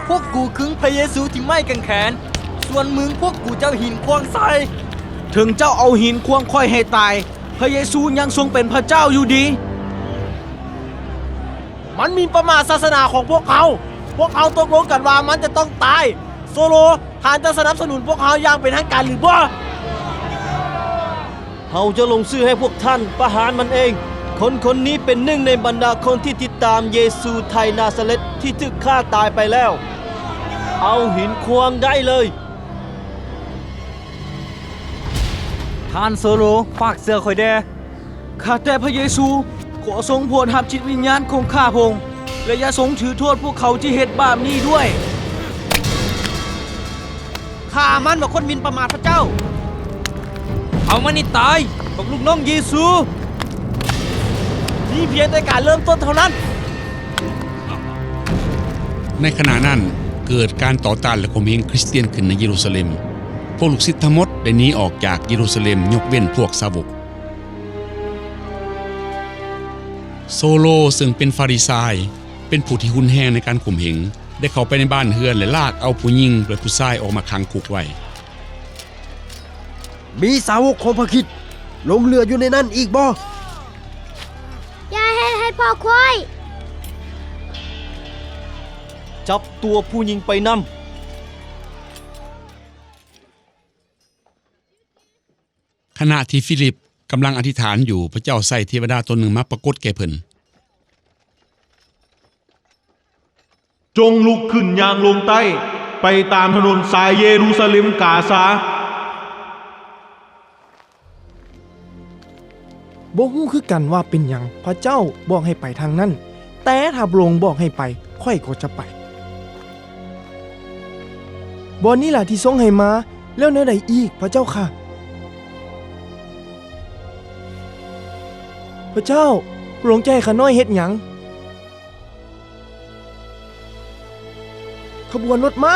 ພວກກູຄຶງພະເຢຊູທີ່ໄມ້ກາງແຂນ, ສ່ວນມຶງພວກກູຈະເອົາຫີນຂວ້າງໃສ່. ເຖິງເຈົ້າເອົາຫີນຂວ້າງຂ້ອຍໃຫ້ຕາຍ, ພະເຢຊູຍັງຊົງເປັນພະເຈົ້າຢູ່ດີ. ມັນໝິ່ນປະໝາດສາສະໜາຂອງພວກເຮົາ. ພວກເຮົາຕົກລົງກັນວ່າມັນຈະຕ້ອງຕາຍ. ໂຊໂລ, ທ່ານຈະສະໜັບສະໜູນພວກເຮົາຢ່າງເປັນທາງການຫຼືບໍ່? ເຮົາຈະລົງຊື່ໃຫ້ພວກທ່ານປະຫານມັນເອງ. ຄົນຄົນນີ້ເປັນໜຶ່ງໃນບັນດາຄົນທີ່ຕິດຕາມເຢຊູໄທນາຊາເລັດທີ່ຖືກຂ້າຕາຍໄປແລ້ວ. ເອົາຫີນຂວ້າງໄດ້ເລີຍ. ທ່ານໂຊໂລ, ຝາກເຊື່ອຂ້ອຍແດ່. ຂ້າແຕ່ພະເຢຊູ, ຂໍຊົງໂຜດຮັບຈິດວິນຍານຂອງຂ້າພະອົງ ແລະ ຢ່າຊົງຖືໂທດພວກເຂົາທີ່ເຮັດບາບນີ້ດ້ວຍ. ຂ້າມັນວ່າຄົນໝິ່ນປະໝາດພະເຈົ້າ. ເອົາມັນໃຫ້ຕາຍ, ບັກລູກນ້ອງເຢຊູ! ມີພຽງແຕ່ການເລີ່ມຕົ້ນເທົ່ານັ້ນ. ໃນຂະນະນັ້ນ, ເກີດການຕໍ່ຕ້ານ ແລະ ຂົ່ມເຫງຄຣິສຕຽນຂຶ້ນໃນເຢຣູຊາເລັມ. ພວກລູກສິດທັງໝົດໄດ້ໜີອອກຈາກເຢຣູຊາເລັມ, ຍົກເວັ້ນພວກສາວົກ. ໂຊໂລ, ເຊິ່ງເປັນຟາຣິຊາຍ, ເປັນຜູ້ທີ່ຮຸນແຮງໃນການຂົ່ມເຫງ, ໄດ້ເຂົ້າໄປໃນບ້ານເຮືອນ ແລະ ລາກເອົາຜູ້ຍິງ ແລະ ຜູ້ຊາຍອອກມາຂັງຄຸກໄວ້. ມີສາວົກຂອງພະຄຣິດຫຼົງເຫຼືອຢູ່ໃນນັ້ນອີກບໍ່? ຢ່າເຮັດໃຫ້ພວກຂ້ອຍ. ຈັບຕົວຜູ້ຍິງໄປນຳ. ຂະນະທີ່ຟີລິບກຳລັງອະທິຖານຢູ່, ພະເຈົ້າໃຊ້ເທວະດາຕົນໜຶ່ງມາປາກົດແກ່ເພິ່ນ. ຈົ່ງລຸກຂຶ້ນຍ່າງລົງໃຕ້ ໄປຕາມຖະໜົນສາຍເຢຣູຊາເລັມ-ກາຊາ. ບໍ່ຮູ້ຄືກັນວ່າເປັນຫຍັງພະເຈົ້າບອກໃຫ້ໄປທາງນັ້ນ, ແຕ່ຖ້າພະອົງບອກໃຫ້ໄປ, ຂ້ອຍກໍຈະໄປ. ບ່ອນນີ້ລະທີ່ຊົງໃຫ້ມາ, ແລ້ວແນວໃດອີກ, ພະເຈົ້າຂ້າ? ພະເຈົ້າ, ພະອົງຈະໃຫ້ຂ້ານ້ອຍເຮັດຫຍັງ? ຂະບວນລົດມ້າ.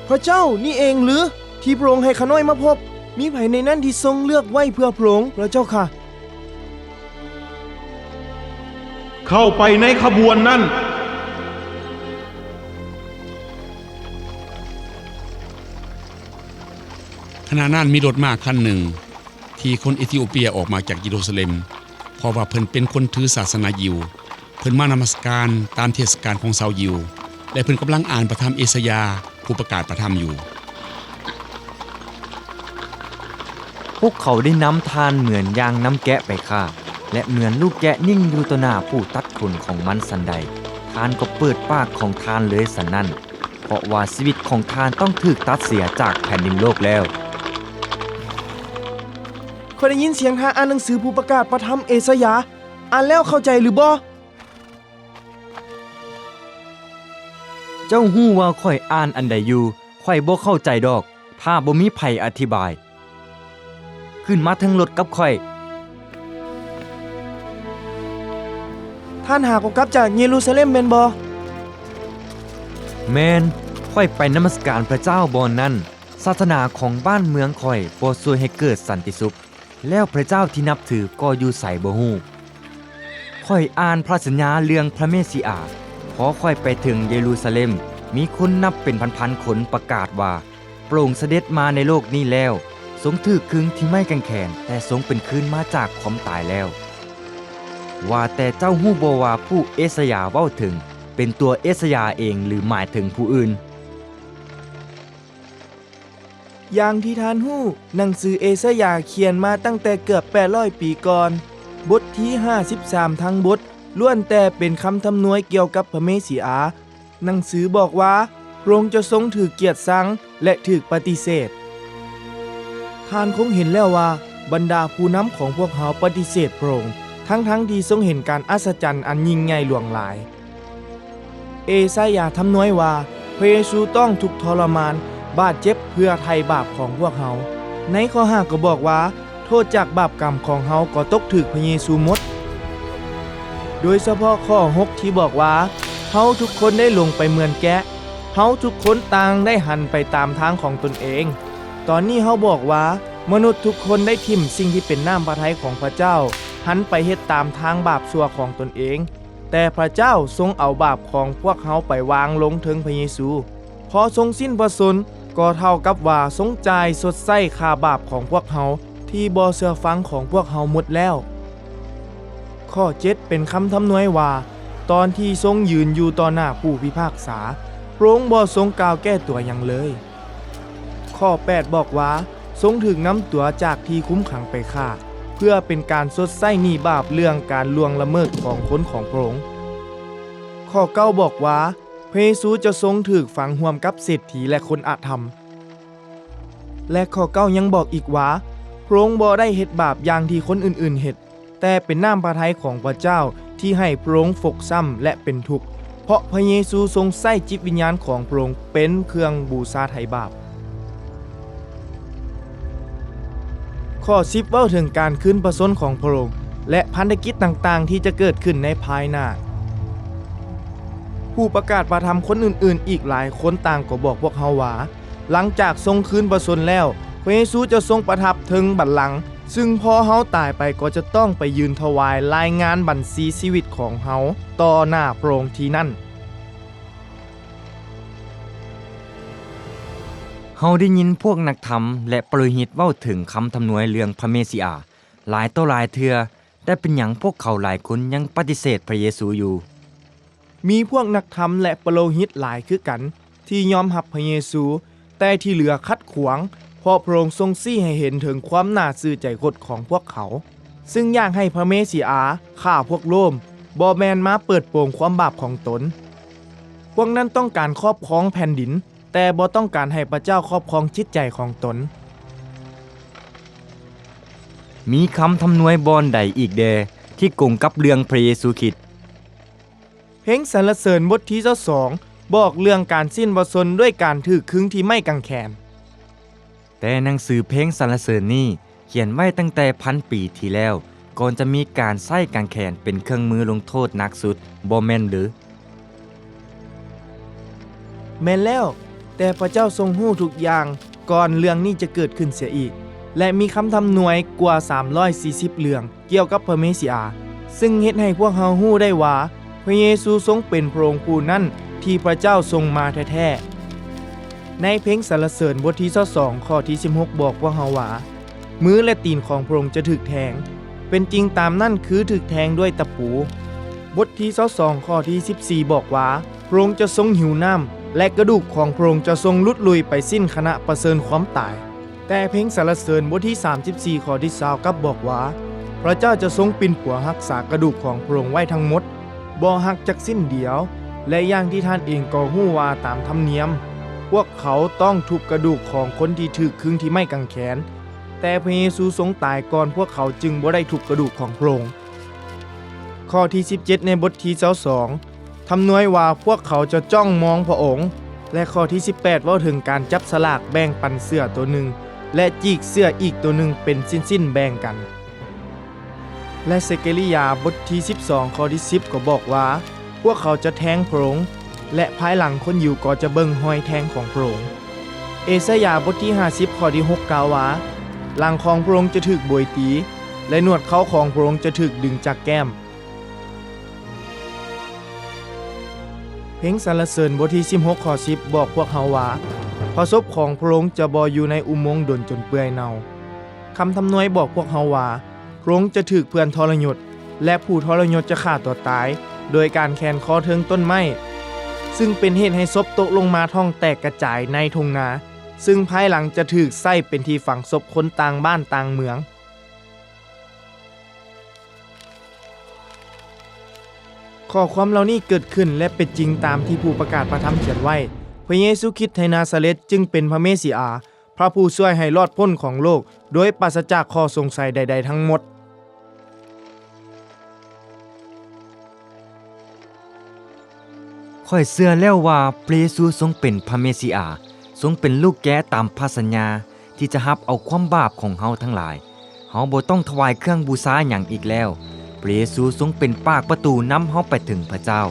ພະເຈົ້າ, ນີ້ເອງຫຼືທີ່ພະອົງໃຫ້ຂ້ານ້ອຍມາພົບ? ມີໃຜໃນນັ້ນທີ່ຊົງເລືອກໄວ້ເພື່ອພະອົງ, ພະເຈົ້າຂ້າ? ເຂົ້າໄປໃນຂະບວນນັ້ນ. ຂະນະນັ້ນມີລົດມ້າຄັນໜຶ່ງ ທີ່ຄົນເອທິໂອເປຍອອກມາຈາກເຢຣູຊາເລັມ, ເພາະວ່າເພິ່ນເປັນຄົນຖືສາສະໜາຢິວ. ເພິ່ນມານະມັດສະການຕາມເທດສະການຂອງຊາວຢິວ, ແລະ ເພິ່ນກຳລັງອ່ານພະທຳເອຊາຍາ ຜູ້ປະກາດພະທຳຢູ່. ພວກເຂົາໄດ້ນຳທ່ານເໝືອນຢ່າງນຳແກະໄປຂ້າ, ແລະ ເໝືອນລູກແກະນິ່ງຢູ່ຕໍ່ໜ້າຜູ້ຕັດຂົນຂອງມັນສັນໃດ, ທ່ານກໍເປີດປາກຂອງທ່ານເລີຍສັນນັ້ນ. ເພາະວ່າຊີວິດຂອງທ່ານຕ້ອງຖືກຕັດເສຍຈາກແຜ່ນດິນໂລກແລ້ວ. ຂ້ອຍໄດ້ຍິນສຽງທ່ານອ່ານໜັງສືຜູ້ປະກາດພະທຳເອຊາຍາ. ອ່ານແລ້ວເຂົ້າໃຈຫຼືບໍ່? ເຈົ້າຮູ້ວ່າຂ້ອຍອ່ານອັນໃດຢູ່? ຂ້ອຍບໍ່ເຂົ້າໃຈດອກ ຖ້າບໍ່ມີໃຜອະທິບາຍ. ຂຶ້ນມາເທິງລົດກັບຂ້ອຍ. ທ່ານຫາກໍກັບຈາກເຢຣູຊາເລັມແມ່ນບໍ່? ແມ່ນ, ຂ້ອຍໄປນະມັດສະການພະເຈົ້າບ່ອນນັ້ນ. ສາສະໜາຂອງບ້ານເມືອງຂ້ອຍບໍ່ຊ່ວຍໃຫ້ເກີດສັນຕິສຸກ, ແລ້ວພະເຈົ້າທີ່ນັບຖືກໍຢູ່ໃສບໍ່ຮູ້. ຂ້ອຍອ່ານພະສັນຍາເລື່ອງພະເມຊິອາ. ພໍຂ້ອຍໄປເຖິງເຢຣູຊາເລັມ, ມີຄົນນັບເປັນພັນໆຄົນປະກາດວ່າ, ພະອົງສະເດັດມາໃນໂລກນີ້ແລ້ວ, ຊົງຖືກຄຶງທີ່ໄມ້ກາງແຂນ, ແຕ່ຊົງເປັນຄືນມາຈາກຄວາມຕາຍແລ້ວ. ວ່າແຕ່ເຈົ້າຮູ້ບໍ່ວ່າຜູ້ເອຊາຍາເວົ້າເຖິງ ເປັນຕົວເອຊາຍາເອງ ຫຼື ໝາຍເຖິງຜູ້ອື່ນ? ຢ່າງທີ່ທ່ານຮູ້, ໜັງສືເອຊາຍາຂຽນມາຕັ້ງແຕ່ເກືອບແປດຮ້ອຍປີກ່ອນ. ບົດທີຫ້າສິບສາມທັງບົດ ລ້ວນແຕ່ເປັນຄຳທຳນວຍກ່ຽວກັບພະເມຊິອາ. ໜັງສືບອກວ່າ ພະອົງຈະຊົງຖືກກຽດຊັງ ແລະ ຖືກປະຕິເສດ. ທ່ານຄົງເຫັນແລ້ວວ່າ ບັນດາຜູ້ນຳຂອງພວກເຮົາປະຕິເສດພະອົງ, ທັງໆທີ່ຊົງເຫັນການອັດສະຈັນອັນຍິ່ງໃຫຍ່ຫຼວງຫຼາຍ. ເອຊາຍາທຳນວຍວ່າ ພະເຢຊູຕ້ອງທຸກທໍລະມານ, ບາດເຈັບເພື່ອໄຖ່ບາບຂອງພວກເຮົາ. ໃນຂໍ້ຫ້າກໍບອກວ່າ ໂທດຈາກບາບກຳຂອງເຮົາກໍຕົກຖືກພະເຢຊູໝົດ. ໂດຍສະເພາະຂໍ້ຫົກທີ່ບອກວ່າ ເຮົາທຸກຄົນໄດ້ຫຼົງໄປເໝືອນແກະ, ເຮົາທຸກຄົນຕ່າງໄດ້ຫັນໄປຕາມທາງຂອງຕົນເອງ. ຕອນນີ້ເຮົາບອກວ່າ ມະນຸດທຸກຄົນໄດ້ຖິ້ມສິ່ງທີ່ເປັນນ້ຳພະໄທຂອງພະເຈົ້າ, ຫັນໄປເຮັດຕາມທາງບາບຊົ່ວຂອງຕົນເອງ. ແຕ່ພະເຈົ້າຊົງເອົາບາບຂອງພວກເຮົາໄປວາງລົງເທິງພະເຢຊູ. ພໍຊົງສິ້ນພະຊົນ, ກໍເທົ່າກັບວ່າຊົງຈ່າຍຊົດໃຊ້ຄ່າບາບຂອງພວກເຮົາທີ່ບໍ່ເຊື່ອຟັງຂອງພວກເຮົາໝົດແລ້ວ. ຂໍ້ເຈັດເປັນຄຳທຳນວຍວ່າ ຕອນທີ່ຊົງຢືນຢູ່ຕໍ່ໜ້າຜູ້ພິພາກສາ, ພະອົງບໍ່ຊົງກ່າວແກ້ຕົວຫຍັງເລີຍ. ຂໍ້ແປດບອກວ່າ ຊົງຖືກນຳຕົວຈາກທີ່ຄຸມຂັງໄປຂ້າ, ເພື່ອເປັນການຊົດໃຊ້ໜີ້ບາບເລື່ອງການລ່ວງລະເມີດຂອງຄົນຂອງພະອົງ. ຂໍ້ເກົ້າບອກວ່າ ພະເຢຊູຈະຊົງຖືກຝັງຮ່ວມກັບເສດຖີ ແລະ ຄົນອະທຳ. ແລະ ຂໍ້ເກົ້າຍັງບອກອີກວ່າ ພະອົງບໍ່ໄດ້ເຮັດບາບຢ່າງທີ່ຄົນອື່ນໆເຮັດ, ແຕ່ເປັນນ້ຳພະໄທຂອງພະເຈົ້າທີ່ໃຫ້ພະອົງຟົກຊ້ຳ ແລະ ເປັນທຸກ, ເພາະພະເຢຊູຊົງໃຊ້ຈິດວິນຍານຂອງພະອົງເປັນເຄື່ອງບູຊາໄຖ່ບາບ. ຂໍ້ສິບເວົ້າເຖິງການຄືນພະຊົນຂອງພະອົງ ແລະ ພັນທະກິດຕ່າງໆທີ່ຈະເກີດຂຶ້ນໃນພາຍໜ້າ. ຜູ້ປະກາດພະທຳຄົນອື່ນໆອີກຫຼາຍຄົນຕ່າງກໍບອກພວກເຮົາວ່າ ຫຼັງຈາກຊົງຄືນພະຊົນແລ້ວ, ພະເຢຊູຈະຊົງປະທັບເທິງບັນລັງ, ຊຶ່ງພໍເຮົາຕາຍໄປກໍຈະຕ້ອງໄປຢືນຖວາຍລາຍງານບັນຊີຊີວິດຂອງເຮົາຕໍ່ໜ້າພະອົງທີ່ນັ້ນ. ເຮົາໄດ້ຍິນພວກນັກທຳ ແລະ ປະໂລຫິດເວົ້າເຖິງຄຳທຳນວຍເລື່ອງພະເມຊິອາຫຼາຍຕໍ່ຫຼາຍເທື່ອ, ແຕ່ເປັນຫຍັງພວກເຂົາຫຼາຍຄົນຍັງປະຕິເສດພະເຢຊູຢູ່? ມີພວກນັກທຳ ແລະ ປະໂລຫິດຫຼາຍຄືກັນທີ່ຍອມຮັບພະເຢຊູ, ແຕ່ທີ່ເຫຼືອຂັດຂວາງ, ເພາະພະອົງຊົງຊີ້ໃຫ້ເຫັນເຖິງຄວາມໜ້າຊື່ໃຈຄົດຂອງພວກເຂົາ, ຊຶ່ງຢາກໃຫ້ພະເມຊິອາຂ້າພວກໂລມ, ບໍ່ແມ່ນມາເປີດໂປງຄວາມບາບຂອງຕົນ. ພວກນັ້ນຕ້ອງການຄອບຄອງແຜ່ນດິນ, ແຕ່ບໍ່ຕ້ອງການໃຫ້ພະເຈົ້າຄອບຄອງຈິດໃຈຂອງຕົນ. ມີຄຳທຳນວຍບ່ອນໃດອີກແດ່ທີ່ກົງກັບເລື່ອງພະເຢຊູຄຣິດ? ເພງສັນລະເສີນບົດທີຊາວສອງບອກເລື່ອງການສິ້ນພະຊົນດ້ວຍການຖືກຄຶງທີ່ໄມ້ກາງແຂນ. ແຕ່ໜັງສືເພງສັນລະເສີນນີ້ຂຽນໄວ້ຕັ້ງແຕ່ພັນປີທີ່ແລ້ວ, ກ່ອນຈະມີການໃຊ້ກາງແຂນເປັນເຄື່ອງມືລົງໂທດໜັກສຸດ, ບໍ່ແມ່ນຫຼື? ແມ່ນແລ້ວ, ແຕ່ພະເຈົ້າຊົງຮູ້ທຸກຢ່າງກ່ອນເລື່ອງນີ້ຈະເກີດຂຶ້ນເສຍອີກ, ແລະ ມີຄຳທຳນວຍກວ່າສາມຮ້ອຍສີ່ສິບເລື່ອງ ກ່ຽວກັບພະເມຊິອາ, ຊຶ່ງເຮັດໃຫ້ພວກເຮົາຮູ້ໄດ້ວ່າ ພະເຢຊູຊົງເປັນພະອົງຜູ້ນັ້ນທີ່ພະເຈົ້າສົ່ງມາແທ້ໆ. ໃນເພງສັນລະເສີນບົດທີຊາວສອງ ຂໍ້ທີສິບຫົກ ບອກພວກເຮົາວ່າ, ມື ແລະ ຕີນຂອງພະອົງຈະຖືກແທງ, ເປັນຈິງຕາມນັ້ນຄືຖືກແທງດ້ວຍຕະປູ. ບົດທີຊາວສອງ ຂໍ້ທີສິບສີ່ ບອກວ່າ, ພະອົງຈະຊົງຫິວນ້ຳ ແລະ ກະດູກຂອງພະອົງຈະຊົງຫຼຸດລຸຍໄປສິ້ນຂະນະປະເຊີນຄວາມຕາຍ. ແຕ່ເພງສັນລະເສີນບົດທີສາມສິບສີ່ ຂໍ້ທີຊາວກັບບອກວ່າ, ພະເຈົ້າຈະຊົງປິ່ນປົວຮັກສາກະດູກຂອງພະອົງໄວ້ທັງໝົດ, ບໍ່ຫັກຈັກຊິ້ນດຽວ, ແລະ ຢ່າງທີ່ທ່ານເອງກໍຮູ້ວ່າຕາມທຳນຽມ, ພວກເຂົາຕ້ອງທຸບກະດູກຂອງຄົນທີ່ຖືກຄຶງທີ່ໄມ້ກາງແຂນ, ແຕ່ພະເຢຊູຊົງຕາຍກ່ອນພວກເຂົາຈຶ່ງບໍ່ໄດ້ທຸບກະດູກຂອງພະອົງ. ຂໍ້ທີສິບເຈັດ ໃນບົດທີຊາວສອງ ທຳນວຍວ່າພວກເຂົາຈະຈ້ອງມອງພະອົງ, ແລະ ຂໍ້ທີສິບແປດ ເວົ້າເຖິງການຈັບສະຫຼາກແບ່ງປັນເສື້ອໂຕໜຶ່ງ ແລະ ຈີກເສື້ອອີກໂຕໜຶ່ງເປັນຊິ້ນໆແບ່ງກັນ. ແລະ ເຊກາລິຢາບົດທີສິບສອງ ຂໍ້ທີສິບ ກໍບອກວ່າ, ພວກເຂົາຈະແທງພະອົງ, ແລະ ພາຍຫຼັງຄົນຢິວກໍຈະເບິ່ງຮອຍແທງຂອງພະອົງ. ເອຊາຍາບົດທີຫ້າສິບ ຂໍ້ທີຫົກ ກ່າວວ່າ, ຫຼັງຂອງພະອົງຈະຖືກໂບຍຕີ, ແລະ ໜວດເຂົາຂອງພະອົງຈະຖືກດຶງຈາກແກ້ມ. ເພງສັນລະເສີນບົດທີສິບຫົກ ຂໍ້ສິບ ບອກພວກເຮົາວ່າ, ພະສົບຂອງພະອົງຈະບໍ່ຢູ່ໃນອຸໂມງດົນຈົນເປື່ອຍເນົ່າ. ຄຳທຳນວຍບອກພວກເຮົາວ່າ, ພະອົງຈະຖືກເພື່ອນທໍລະຍົດ, ແລະ ຜູ້ທໍລະຍົດຈະຂ້າຕົວຕາຍໂດຍການແຂວນຄໍເທິງຕົ້ນໄມ້, ຊຶ່ງເປັນເຫດໃຫ້ສົບຕົກລົງມາທ້ອງແຕກກະຈາຍໃນທົ່ງນາ, ຊຶ່ງພາຍຫຼັງຈະຖືກໃຊ້ເປັນທີ່ຝັງສົບຄົນຕ່າງບ້ານຕ່າງເມືອງ. ຂໍ້ຄວາມເຫຼົ່ານີ້ເກີດຂຶ້ນ ແລະ ເປັນຈິງຕາມທີ່ຜູ້ປະກາດພະທຳຂຽນໄວ້. ພະເຢຊູຄຣິດໃນນາຊາເລັດຈຶ່ງເປັນພະເມຊິອາ, ພະຜູ້ຊ່ວຍໃຫ້ລອດພົ້ນຂອງໂລກ ໂດຍປາສະຈາກຂໍ້ສົງໄສໃດໆທັງໝົດ. ຂ້ອຍເຊື່ອແລ້ວວ່າພະເຢຊູຊົງເປັນພະເມຊິອາ, ຊົງເປັນລູກແກະຕາມພະສັນຍາ ທີ່ຈະຮັບເອົາຄວາມບາບຂອງເຮົາທັງຫຼາຍ. ເຮົາບໍ່ຕ້ອງຖວາຍເຄື່ອງບູຊາຫຍັງອີກແລ້ວ. ພະເຢຊູຊົງເປັນປາກປະຕູນຳເຮົາໄປເຖິງພະເຈົ້າ.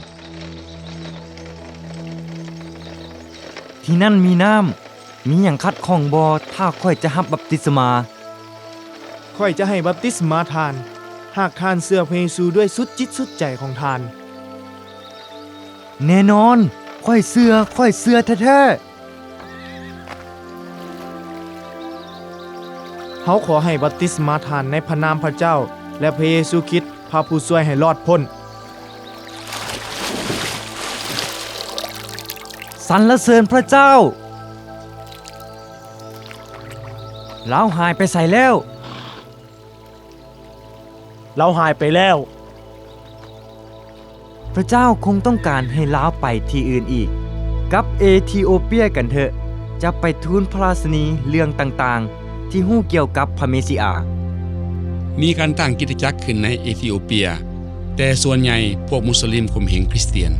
ທີ່ນັ້ນມີນ້ຳ. ມີຫຍັງຂັດຂ້ອງບໍ່ ຖ້າຂ້ອຍຈະຮັບບັບຕິສມາ? ຂ້ອຍຈະໃຫ້ບັບຕິສມາທ່ານ, ຫາກທ່ານເຊື່ອພະເຢຊູດ້ວຍສຸດຈິດສຸດໃຈຂອງທ່ານ. ແນ່ນອນ, ຂ້ອຍເຊື່ອ, ຂ້ອຍເຊື່ອແທ້ໆ. ເຮົາຂໍໃຫ້ບັບຕິສມາທ່ານໃນພະນາມພະເຈົ້າ ແລະ ພະເຢຊູຄຣິດ, ພະຜູ້ຊ່ວຍໃຫ້ລອດພົ້ນ. ສັນລະເສີນພະເຈົ້າ! ລາວຫາຍໄປໃສແລ້ວ? ລາວຫາຍໄປແລ້ວ. ພະເຈົ້າຄົງຕ້ອງການໃຫ້ລາວໄປທີ່ອື່ນອີກ. ກັບເອທິໂອເປຍກັນເຖາະ, ຈະໄປທູນພະລາຊິນີເລື່ອງຕ່າງໆ ທີ່ຮູ້ກ່ຽວກັບພະເມຊິອາ. ມີການຕັ້ງຄຣິສຕະຈັກຂຶ້ນໃນເອທິໂອເປຍ, ແຕ່ສ່ວນໃຫຍ່ພວກມຸສລິມຂົ່ມເຫງຄຣິສຕຽນ.